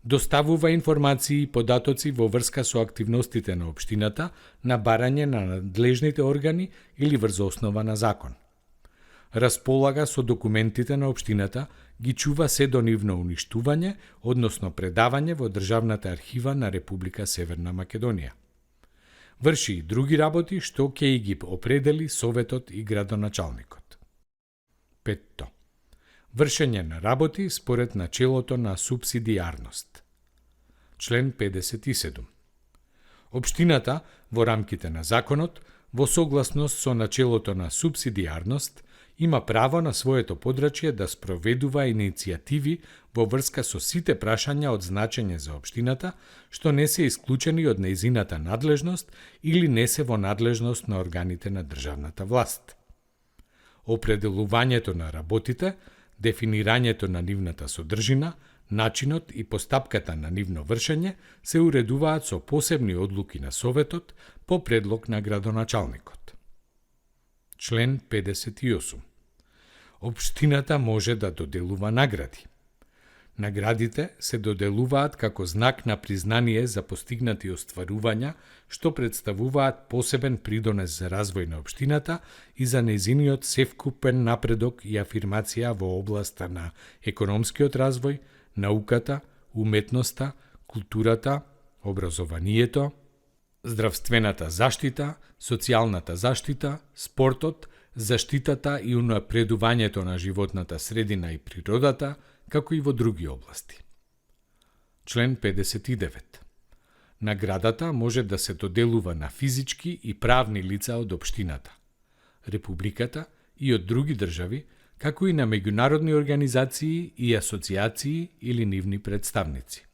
Доставува информации и податоци во врска со активностите на општината на барање на надлежните органи или врз основа на закон. Располага со документите на општината, ги чува се до нивно уништување, односно предавање во Државната архива на Република Северна Македонија. Врши и други работи што ќе ги определи Советот и градоначалникот. 5. Вршење на работи според начелото на субсидијарност. Член 57. Општината, во рамките на законот, во согласност со начелото на субсидијарност, има право на своето подрачје да спроведува иницијативи во врска со сите прашања од значење за општината, што не се исклучени од нејзината надлежност или не се во надлежност на органите на државната власт. Определувањето на работите, дефинирањето на нивната содржина, начинот и постапката на нивно вршење се уредуваат со посебни одлуки на Советот по предлог на градоначалникот. Член 58. Општината може да доделува награди. Наградите се доделуваат како знак на признание за постигнати остварувања, што представуваат посебен придонес за развој на општината и за нејзиниот севкупен напредок и афирмација во областа на економскиот развој, науката, уметноста, културата, образованието, здравствената заштита, социјалната заштита, спортот, заштитата и унапредувањето на животната средина и природата, како и во други области. Член 59. Наградата може да се доделува на физички и правни лица од општината, Републиката и од други држави, како и на меѓународни организации и асоциации или нивни представници.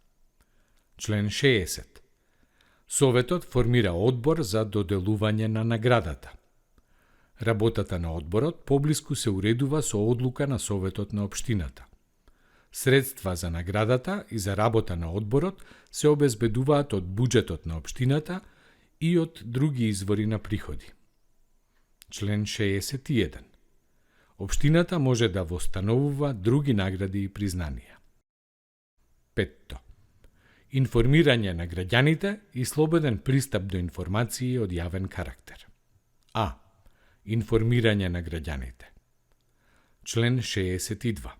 Член 60. Советот формира одбор за доделување на наградата. Работата на одборот поблиску се уредува со одлука на Советот на општината. Средства за наградата и за работа на одборот се обезбедуваат од буџетот на општината и од други извори на приходи. Член 61. Општината може да востановува други награди и признанија. 5. Информирање на граѓаните и слободен пристап до информации од јавен карактер. А. Информирање на граѓаните. Член 62.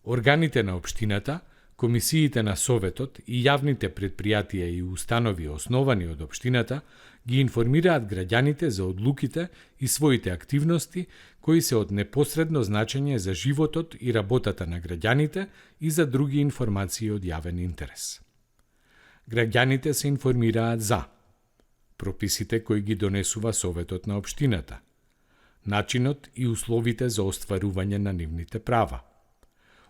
Органите на општината, комисиите на Советот и јавните предпријатија и установи основани од општината ги информираат граѓаните за одлуките и своите активности кои се од непосредно значење за животот и работата на граѓаните и за други информации од јавен интерес. Граѓаните се информираат за прописите кои ги донесува Советот на општината, начинот и условите за остварување на нивните права,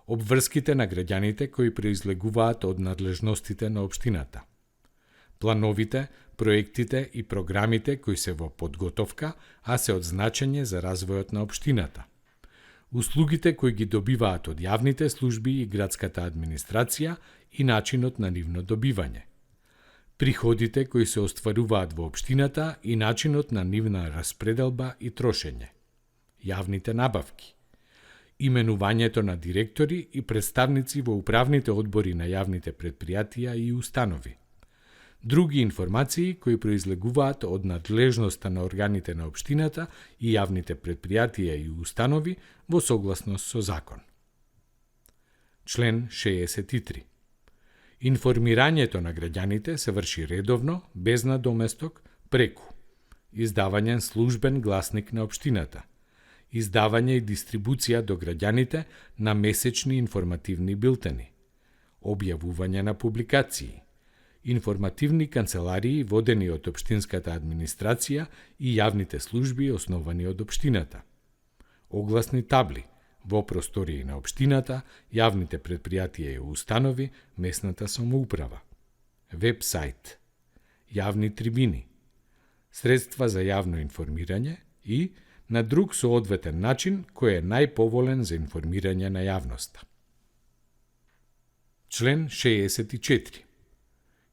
обврските на граѓаните кои произлегуваат од надлежностите на општината, плановите, проектите и програмите кои се во подготовка, а се од значење за развојот на општината, услугите кои ги добиваат од јавните служби и градската администрација и начинот на нивно добивање, приходите кои се остваруваат во општината и начинот на нивна распределба и трошење, јавните набавки, именувањето на директори и представници во управните одбори на јавните предпријатија и установи, други информации кои произлегуваат од надлежноста на органите на општината и јавните предпријатија и установи во согласност со закон. Член 63. Информирањето на граѓаните се врши редовно, без надоместок, преку издавање службен гласник на општината, издавање и дистрибуција до граѓаните на месечни информативни билтени, објавување на публикации, информативни канцеларии водени од општинската администрација и јавните служби основани од општината, огласни табли во простории на општината, јавните предпријатија и установи, местната самоуправа, веб-сајт, јавни трибини, средства за јавно информирање и на друг соодветен начин кој е најповолен за информирање на јавноста. Член 64.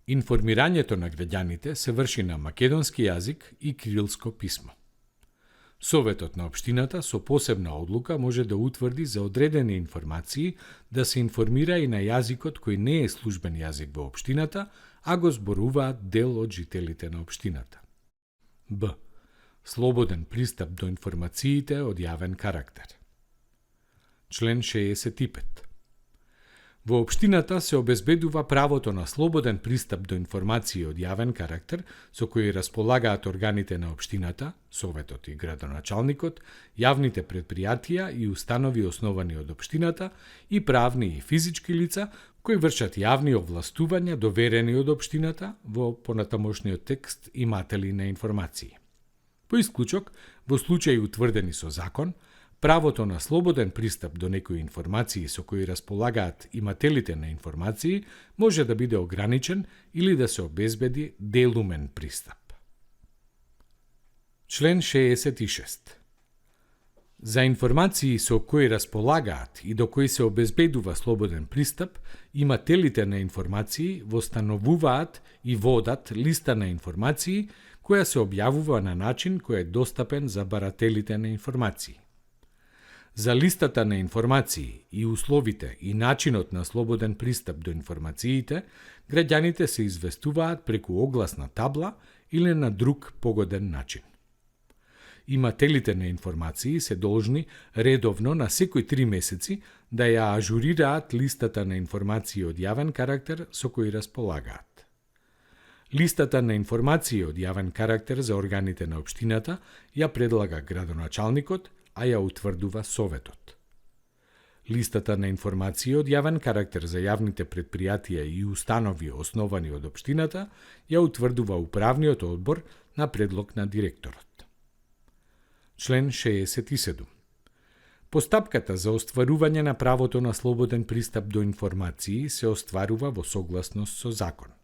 Информирањето на граѓаните се врши на македонски јазик и кирилско писмо. Советот на општината со посебна одлука може да утврди за одредени информации да се информира и на јазикот кој не е службен јазик во општината, а го зборуваат дел од жителите на општината. Б. Слободен пристап до информациите од јавен карактер. Член 65. Во општината се обезбедува правото на слободен пристап до информации од јавен карактер со кои располагаат органите на општината, советот и градоначалникот, јавните предпријатија и установи основани од општината и правни и физички лица кои вршат јавни овластувања доверени од општината во понатамошниот текст иматели на информации. По исклучок, во случаи утврдени со закон, правото на слободен пристап до некои информации со кои располагаат имателите на информации може да биде ограничен или да се обезбеди делумен пристап. Член 66. За информации со кои располагаат и до кои се обезбедува слободен пристап, имателите на информации востановуваат и водат листа на информации која се објавува на начин кој е достапен за барателите на информации. За листата на информации и условите и начинот на слободен пристап до информациите, граѓаните се известуваат преку огласна табла или на друг погоден начин. Имателите на информации се должни редовно на секои 3 месеци да ја ажурираат листата на информации од јавен карактер со кои располагаат. Листата на информации од јавен карактер за органите на општината ја предлага градоначалникот, а ја утврдува советот. Листата на информации од јавен карактер за јавните предпријатија и установи основани од општината ја утврдува управниот одбор на предлог на директорот. Член 67. Постапката за остварување на правото на слободен пристап до информации се остварува во согласност со закон.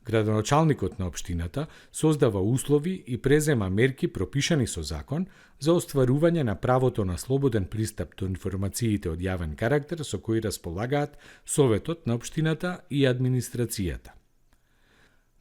Градоначалникот на општината создава услови и презема мерки пропишани со закон за остварување на правото на слободен пристап до информациите од јавен карактер со кои располагаат советот на општината и администрацијата.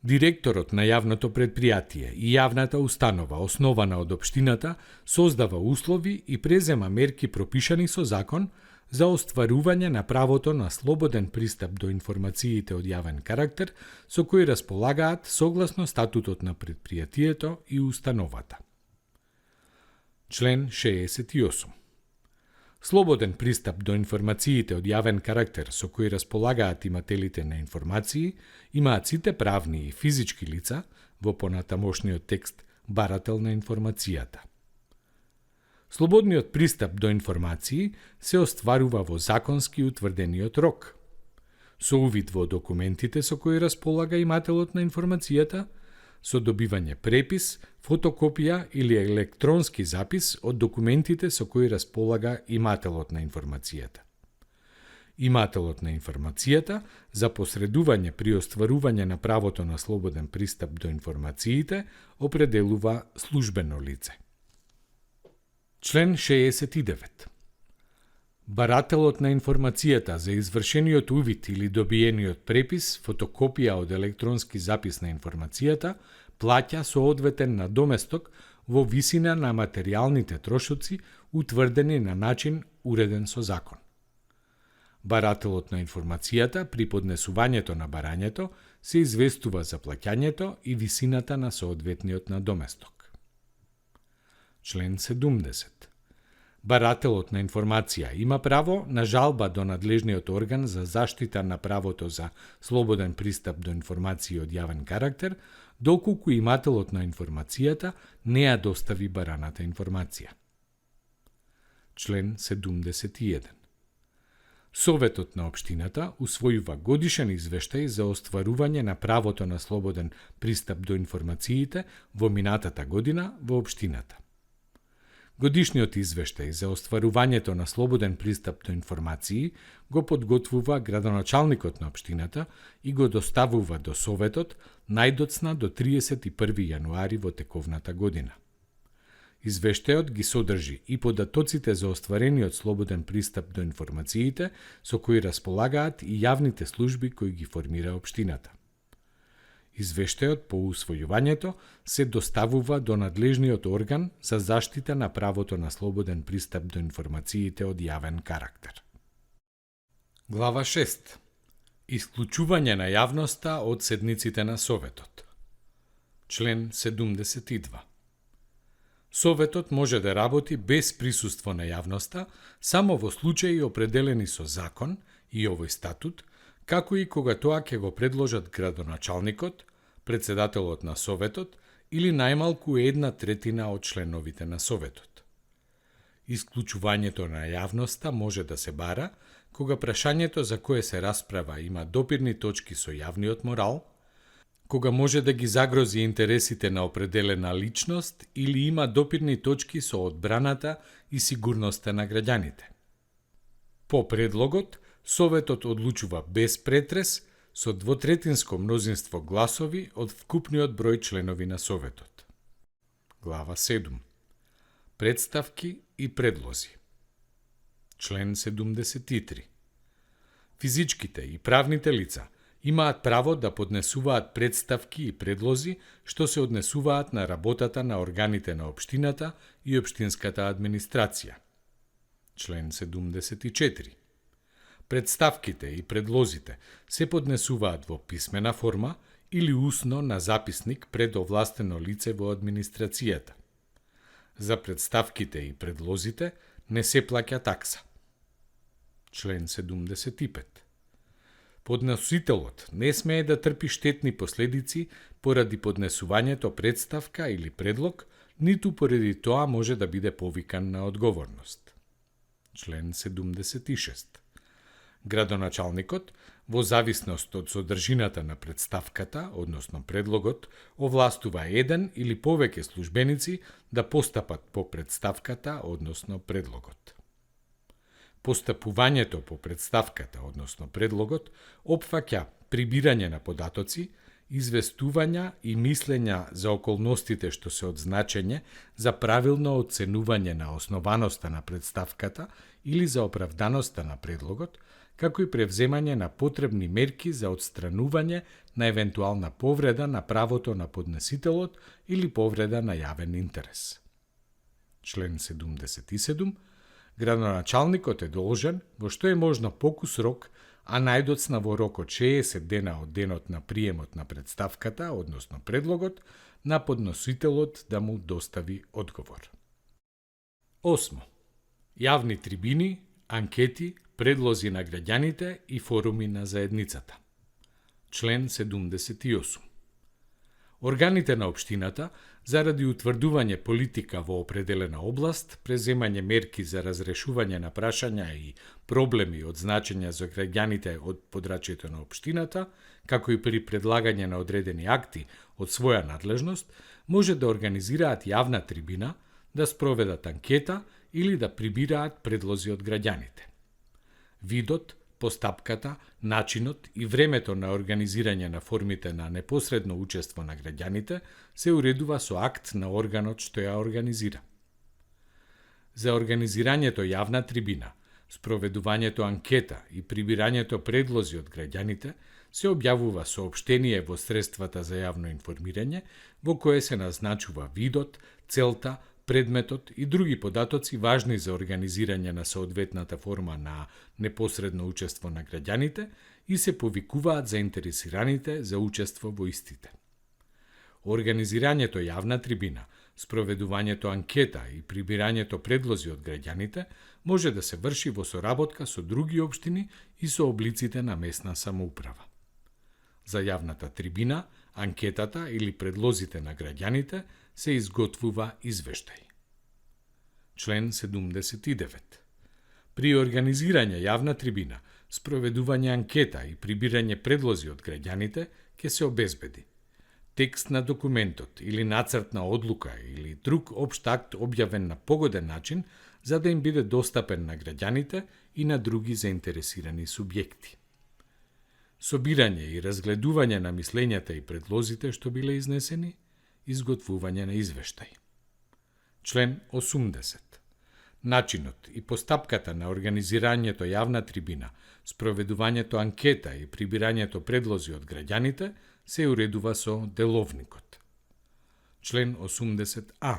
Директорот на јавното предпријатие и јавната установа основана од општината создава услови и презема мерки пропишани со закон за остварување на правото на слободен пристап до информациите од јавен карактер со кои располагаат согласно статутот на предпријатието и установата. Член 68. Слободен пристап до информациите од јавен карактер со кои располагаат имателите на информации имаат сите правни и физички лица во понатамошниот текст барател на информацијата. Слободниот пристап до информации се остварува во законски утврдениот рок. Со увид во документите со кои располага имателот на информацијата, со добивање препис, фотокопија или електронски запис од документите со кои располага имателот на информацијата. Имателот на информацијата за посредување при остварување на правото на слободен пристап до информациите определува службено лице. Член 69. Барателот на информацијата за извршениот увид или добиениот препис, фотокопија од електронски запис на информацијата, плаќа соодветен надоместок во висина на материјалните трошоци утврдени на начин уреден со закон. Барателот на информацијата при поднесувањето на барањето се известува за плаќањето и висината на соодветниот надоместок. Член 70. Барателот на информација има право на жалба до надлежниот орган за заштита на правото за слободен пристап до информации од јавен карактер, доколку имателот на информацијата не ја достави бараната информација. Член 71. Советот на општината усвојува годишен извештај за остварување на правото на слободен пристап до информациите во минатата година во општината. Годишниот извештај за остварувањето на слободен пристап до информации го подготвува градоначалникот на општината и го доставува до Советот најдоцна до 31 јануари во тековната година. Извештајот ги содржи и податоците за остварениот слободен пристап до информациите со кои располагаат и јавните служби кои ги формира општината. Извештајот по усвојувањето се доставува до надлежниот орган за заштита на правото на слободен пристап до информациите од јавен карактер. Глава 6. Исклучување на јавноста од седниците на Советот. Член 72. Советот може да работи без присуство на јавноста само во случаи определени со закон и овој статут, како и кога тоа ќе го предложат градоначалникот, председателот на Советот или најмалку 1/3 од членовите на Советот. Исклучувањето на јавноста може да се бара кога прашањето за кое се расправа има допирни точки со јавниот морал, кога може да ги загрози интересите на определена личност или има допирни точки со одбраната и сигурноста на граѓаните. По предлогот, Советот одлучува без претрес со двотретинско мнозинство гласови од вкупниот број членови на Советот. Глава 7. Представки и предлози. Член 73. Физичките и правните лица имаат право да поднесуваат представки и предлози што се однесуваат на работата на органите на општината и општинската администрација. Член 74. Представките и предлозите се поднесуваат во писмена форма или усно на записник пред овластено лице во администрацијата. За представките и предлозите не се плаќа такса. Член 75. Подносителот не смее да трпи штетни последици поради поднесувањето представка или предлог, ниту поради тоа може да биде повикан на одговорност. Член 76. Градоначалникот, во зависност од содржината на представката, односно предлогот, овластува еден или повеќе службеници да постапат по представката, односно предлогот. Постапувањето по представката, односно предлогот, опфаќа прибирање на податоци, известувања и мислења за околностите што се од значење за правилно оценување на основаноста на представката или за оправданоста на предлогот, како и превземање на потребни мерки за отстранување на евентуална повреда на правото на поднесителот или повреда на јавен интерес. Член 77. Градоначалникот е должен, во што е можно покус рок, а најдоцна во рок од 60 дена од денот на приемот на представката, односно предлогот, на подносителот да му достави одговор. 8. Јавни трибини, анкети, предлози на граѓаните и форуми на заедницата. Член 78. Органите на општината, заради утврдување политика во определена област, преземање мерки за разрешување на прашања и проблеми од значење за граѓаните од подрачјето на општината, како и при предлагање на одредени акти од своја надлежност, може да организираат јавна трибина, да спроведат анкета или да прибираат предлози од граѓаните. Видот, постапката, начинот и времето на организирање на формите на непосредно учество на граѓаните се уредува со акт на органот што ја организира. За организирањето јавна трибина, спроведувањето анкета и прибирањето предлози од граѓаните се објавува соопштение во средствата за јавно информирање, во кое се назначува видот, целта, предметот и други податоци важни за организирање на соодветната форма на непосредно учество на граѓаните и се повикуваат заинтересираните за учество во истите. Организирањето јавна трибина, спроведувањето анкета и прибирањето предлози од граѓаните може да се врши во соработка со други општини и со облиците на местна самоуправа. За јавната трибина, анкетата или предлозите на граѓаните се изготвува извештај. Член 79. При организирање јавна трибина, спроведување анкета и прибирање предлози од граѓаните ќе се обезбеди текст на документот или нацрт на одлука или друг општ акт објавен на погоден начин за да им биде достапен на граѓаните и на други заинтересирани субјекти. Собирање и разгледување на мислењата и предлозите што биле изнесени, изготвување на извештај. Член 80. Начинот и постапката на организирањето јавна трибина, спроведувањето анкета и прибирањето предлози од граѓаните се уредува со деловникот. Член 80а.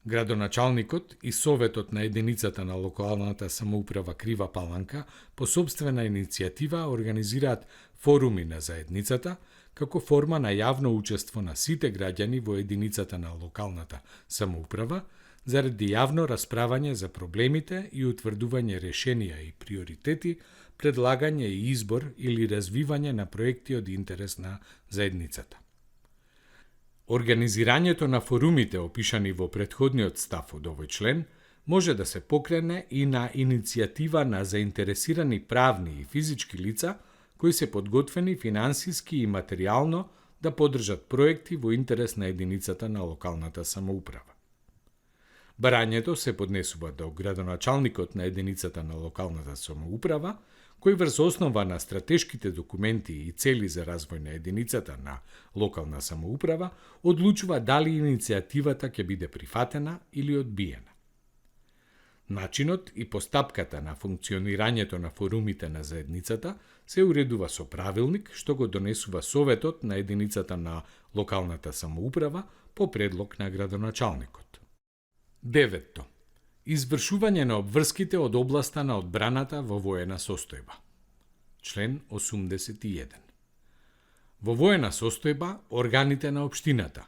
Градоначалникот и советот на единицата на локалната самоуправа Крива Паланка по сопствена иницијатива организираат форуми на заедницата како форма на јавно учество на сите граѓани во единицата на локалната самоуправа заради јавно расправање за проблемите и утврдување решенија и приоритети, предлагање и избор или развивање на проекти од интерес на заедницата. Организирањето на форумите опишани во претходниот став од овој член може да се покрене и на иницијатива на заинтересирани правни и физички лица кои се подготвени финансиски и материјално да поддржат проекти во интерес на единицата на локалната самоуправа. Барањето се поднесува до градоначалникот на единицата на локалната самоуправа, кој врз основа на стратешките документи и цели за развој на единицата на локална самоуправа, одлучува дали иницијативата ќе биде прифатена или одбиена. Начинот и постапката на функционирањето на форумите на заедницата се уредува со правилник што го донесува советот на единицата на локалната самоуправа по предлог на градоначалникот. 9. Извршување на обврските од областа на одбраната во воена состојба. Член 81. Во воена состојба, органите на општината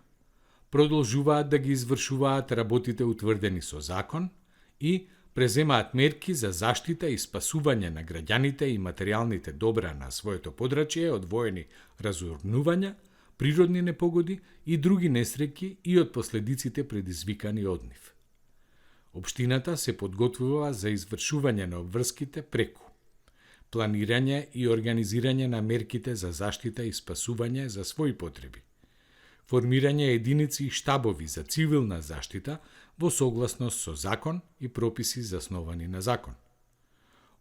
продолжуваат да ги извршуваат работите утврдени со закон и преземаат мерки за заштита и спасување на граѓаните и материјалните добра на своето подрачје од воени разорнувања, природни непогоди и други несреќи и од последиците предизвикани од нив. Општината се подготвува за извршување на обврските преку планирање и организирање на мерките за заштита и спасување за своји потреби, формирање единици и штабови за цивилна заштита во согласност со закон и прописи засновани на закон,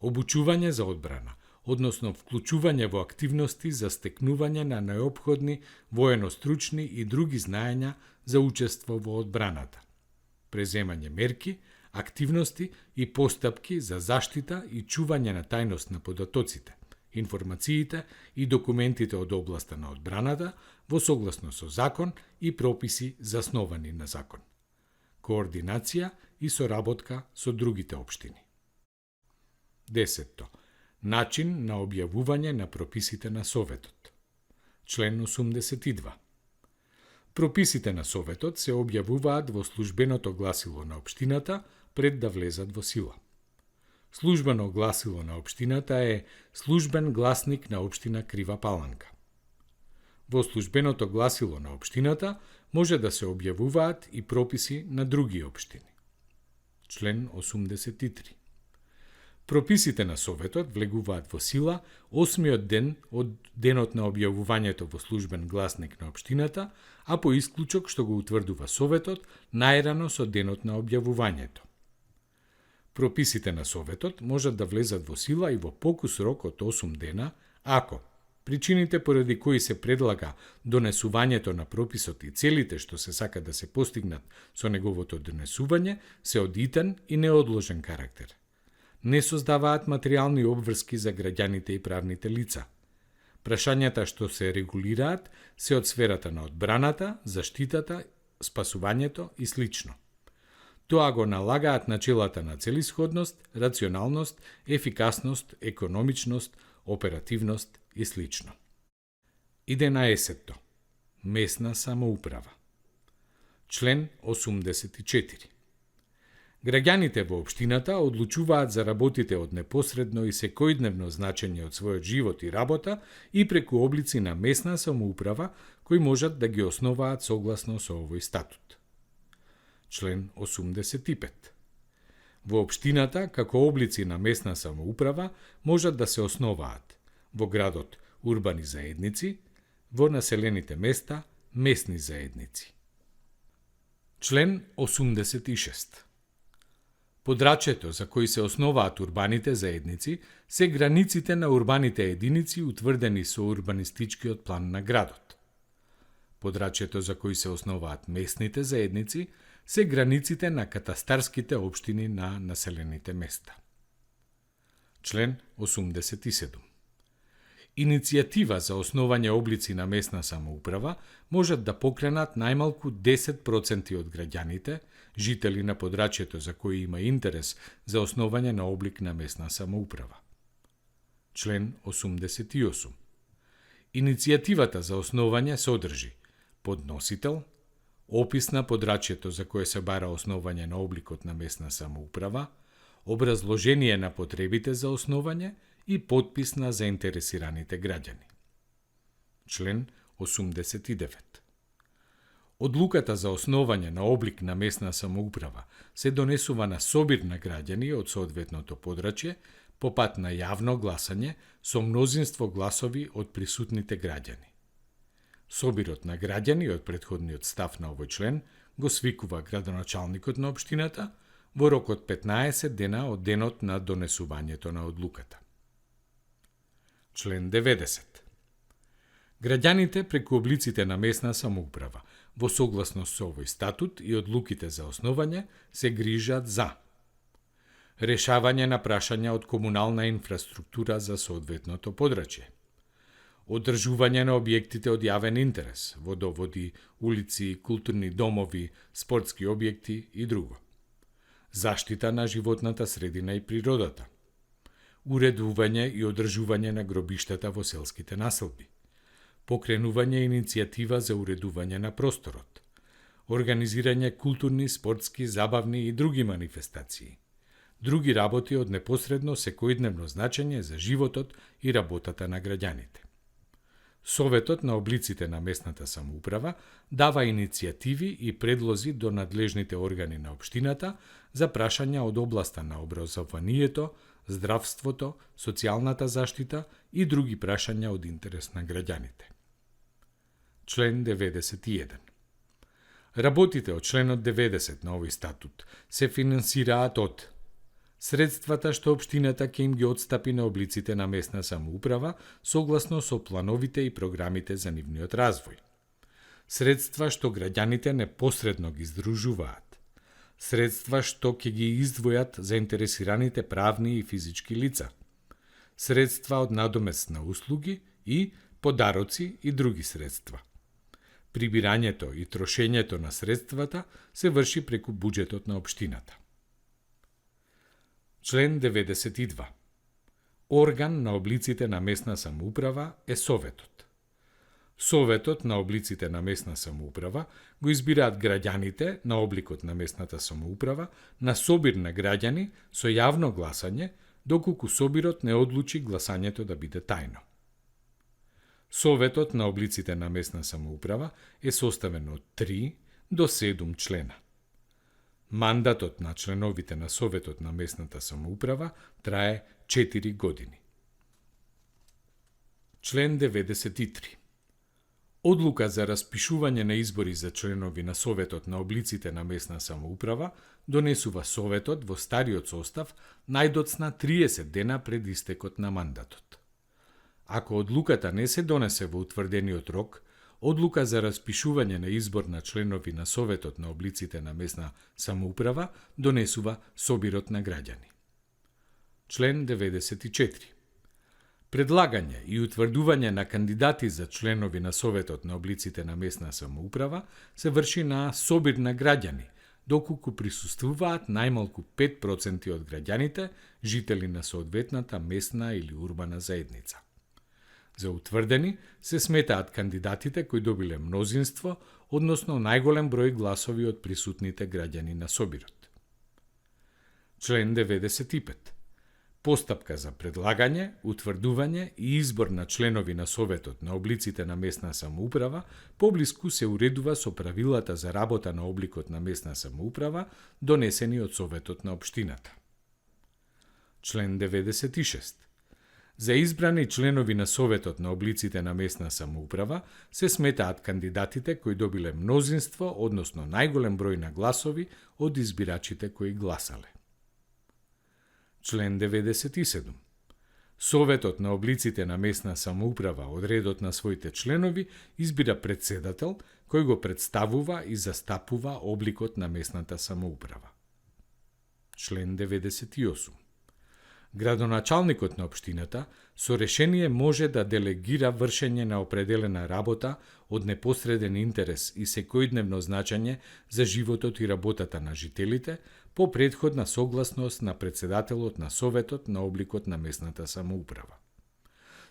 обучување за одбрана, односно вклучување во активности за стекнување на неопходни воено-стручни и други знаења за учество во одбраната, преземање мерки, активности и постапки за заштита и чување на тајност на податоците, информациите и документите од областа на одбраната во согласно со закон и прописи засновани на закон, координација и соработка со другите општини. 10. Начин на објавување на прописите на Советот. Член 82. Прописите на Советот се објавуваат во службеното гласило на општината пред да влезат во сила. Службено гласило на општината е службен гласник на општина Крива Паланка. Во службеното гласило на општината може да се објавуваат и прописи на други општини. Член 83. Прописите на Советот влегуваат во сила 8-миот ден од денот на објавувањето во службен гласник на општината, а по исклучок што го утврдува Советот најрано со денот на објавувањето. Прописите на Советот можат да влезат во сила и во покус рок од 8 дена, ако причините поради кои се предлага донесувањето на прописот и целите што се сака да се постигнат со неговото донесување се од итен и неодложен карактер, не создаваат материјални обврски за граѓаните и правните лица. Прашањата што се регулираат се од сферата на одбраната, заштитата, спасувањето и слично. Тоа го налагаат начелата на целисходност, рационалност, ефикасност, економичност, оперативност и слично. 11. Местна самоуправа. Член 84. Граѓаните во општината одлучуваат за работите од непосредно и секојдневно значење од својот живот и работа и преку облици на местна самоуправа кои можат да ги основаат согласно со овој статут. Член 85. Во општината, како облици на местна самоуправа, можат да се основаат во градот урбани заедници, во населените места местни заедници. Член 86. Подрачјето за кои се основаат урбаните заедници се границите на урбаните единици утврдени со урбанистичкиот план на градот. Подрачјето за кои се основаат местните заедници се границите на катастарските општини на населените места. Член 87. Иницијатива за основање облици на местна самоуправа можат да покренат најмалку 10% од граѓаните, жители на подрачјето за кои има интерес за основање на облик на местна самоуправа. Член 88. Иницијативата за основање содржи подносител, опис на подрачјето за кое се бара основање на обликот на местна самоуправа, образложение на потребите за основање и подпис на заинтересираните граѓани. Член 89. Одлуката за основање на облик на местна самоуправа се донесува на собир на граѓани од соодветното подрачје по пат на јавно гласање со мнозинство гласови од присутните граѓани. Собирот на граѓани од претходниот став на овој член го свикува градоначалникот на општината во рок од 15 дена од денот на донесувањето на одлуката. Член 90. Граѓаните преку облиците на местна самоуправа во согласност со овој статут и одлуките за основање се грижат за решавање на прашања од комунална инфраструктура за соодветното подрачје, одржување на објектите од јавен интерес, водоводи, улици, културни домови, спортски објекти и друго, заштита на животната средина и природата, уредување и одржување на гробиштата во селските населби, покренување иницијатива за уредување на просторот, организирање културни, спортски, забавни и други манифестации, други работи од непосредно секојдневно значење за животот и работата на граѓаните. Советот на облиците на местната самоуправа дава иницијативи и предлози до надлежните органи на општината за прашања од областа на образованието, здравството, социјалната заштита и други прашања од интерес на граѓаните. Член 91. Работите од членот 90 на овој статут се финансираат од средствата што општината ќе им ги отстапи на облиците на местна самоуправа согласно со плановите и програмите за нивниот развој, средства што граѓаните непосредно ги здружуваат, средства што ќе ги издвојат заинтересираните правни и физички лица, средства од надомест на услуги и подароци и други средства. Прибирањето и трошењето на средствата се врши преку буџетот на општината. Член 92. Орган на облиците на местна самоуправа е Советот. Советот на облиците на местна самоуправа го избираат граѓаните на обликот на местната самоуправа на собир на граѓани со јавно гласање, доколку собирот не одлучи гласањето да биде тајно. Советот на облиците на местна самоуправа е составен од 3 до 7 члена. Мандатот на членовите на Советот на местната самоуправа трае 4 години. Член 93. Одлука за распишување на избори за членови на Советот на облиците на местна самоуправа донесува Советот во стариот состав најдоцна 30 дена пред истекот на мандатот. Ако одлуката не се донесе во утврдениот рок, одлука за распишување на избор на членови на Советот на облиците на местна самоуправа донесува собирот на граѓани. Член 94. Предлагање и утврдување на кандидати за членови на Советот на облиците на местна самоуправа се врши на собир на граѓани, доколку присуствуваат најмалку 5% од граѓаните, жители на соодветната местна или урбана заедница. За утврдени се сметаат кандидатите кои добиле мнозинство, односно најголем број гласови од присутните граѓани на собирот. Член 95. Постапка за предлагање, утврдување и избор на членови на Советот на облиците на местна самоуправа поблиску се уредува со правилата за работа на обликот на местна самоуправа, донесени од Советот на општината. Член 96. За избрани членови на Советот на облиците на местна самоуправа се сметаат кандидатите кои добиле мнозинство, односно најголем број на гласови од избирачите кои гласале. Член 97. Советот на облиците на местна самоуправа од редот на своите членови избира председател кој го представува и застапува обликот на местната самоуправа. Член 98. Градоначалникот на општината со решение може да делегира вршење на определена работа од непосреден интерес и секојдневно значење за животот и работата на жителите по претходна согласност на председателот на Советот на обликот на местната самоуправа.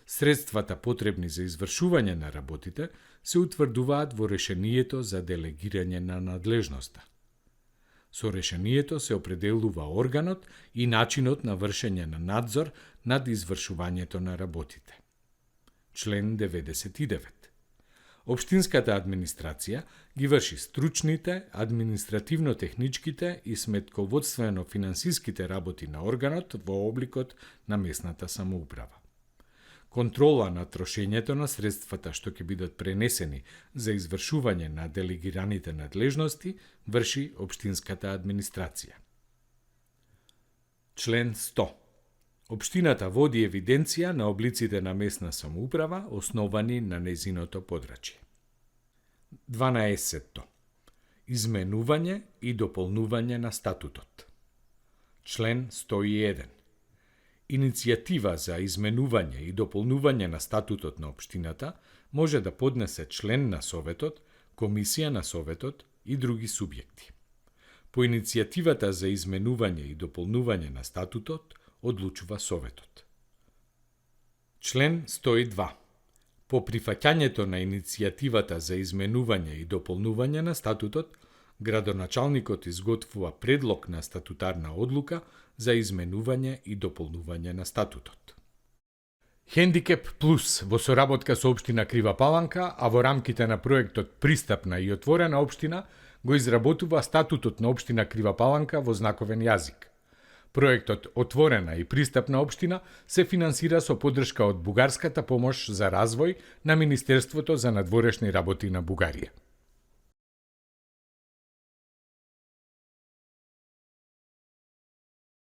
Средствата потребни за извршување на работите се утврдуваат во решението за делегирање на надлежноста. Со решението се определува органот и начинот на вршење на надзор над извршувањето на работите. Член 99. Општинската администрација ги врши стручните, административно-техничките и сметководствено-финансиските работи на органот во обликот на местната самоуправа. Контрола на трошењето на средствата што ќе бидат пренесени за извршување на делегираните надлежности врши општинската администрација. Член 100. Општината води евиденција на облиците на местна самоуправа основани на нејзиното подрачје. 12. Изменување и дополнување на статутот. Член 101. Иницијатива за изменување и дополнување на статутот на општината може да поднесе член на Советот, комисија на Советот и други субјекти. По иницијативата за изменување и дополнување на статутот одлучува Советот. Член 102. По прифаќањето на иницијативата за изменување и дополнување на статутот, градоначалникот изготвува предлог на статутарна одлука за изменување и дополнување на статутот. Хендикеп плюс во соработка со општина Крива Паланка, а во рамките на проектот Пристапна и отворена општина, го изработува статутот на општина Крива Паланка во знаковен јазик. Проектот Отворена и пристапна општина се финансира со поддршка од Бугарската помош за развој на Министерството за надворешни работи на Бугарија.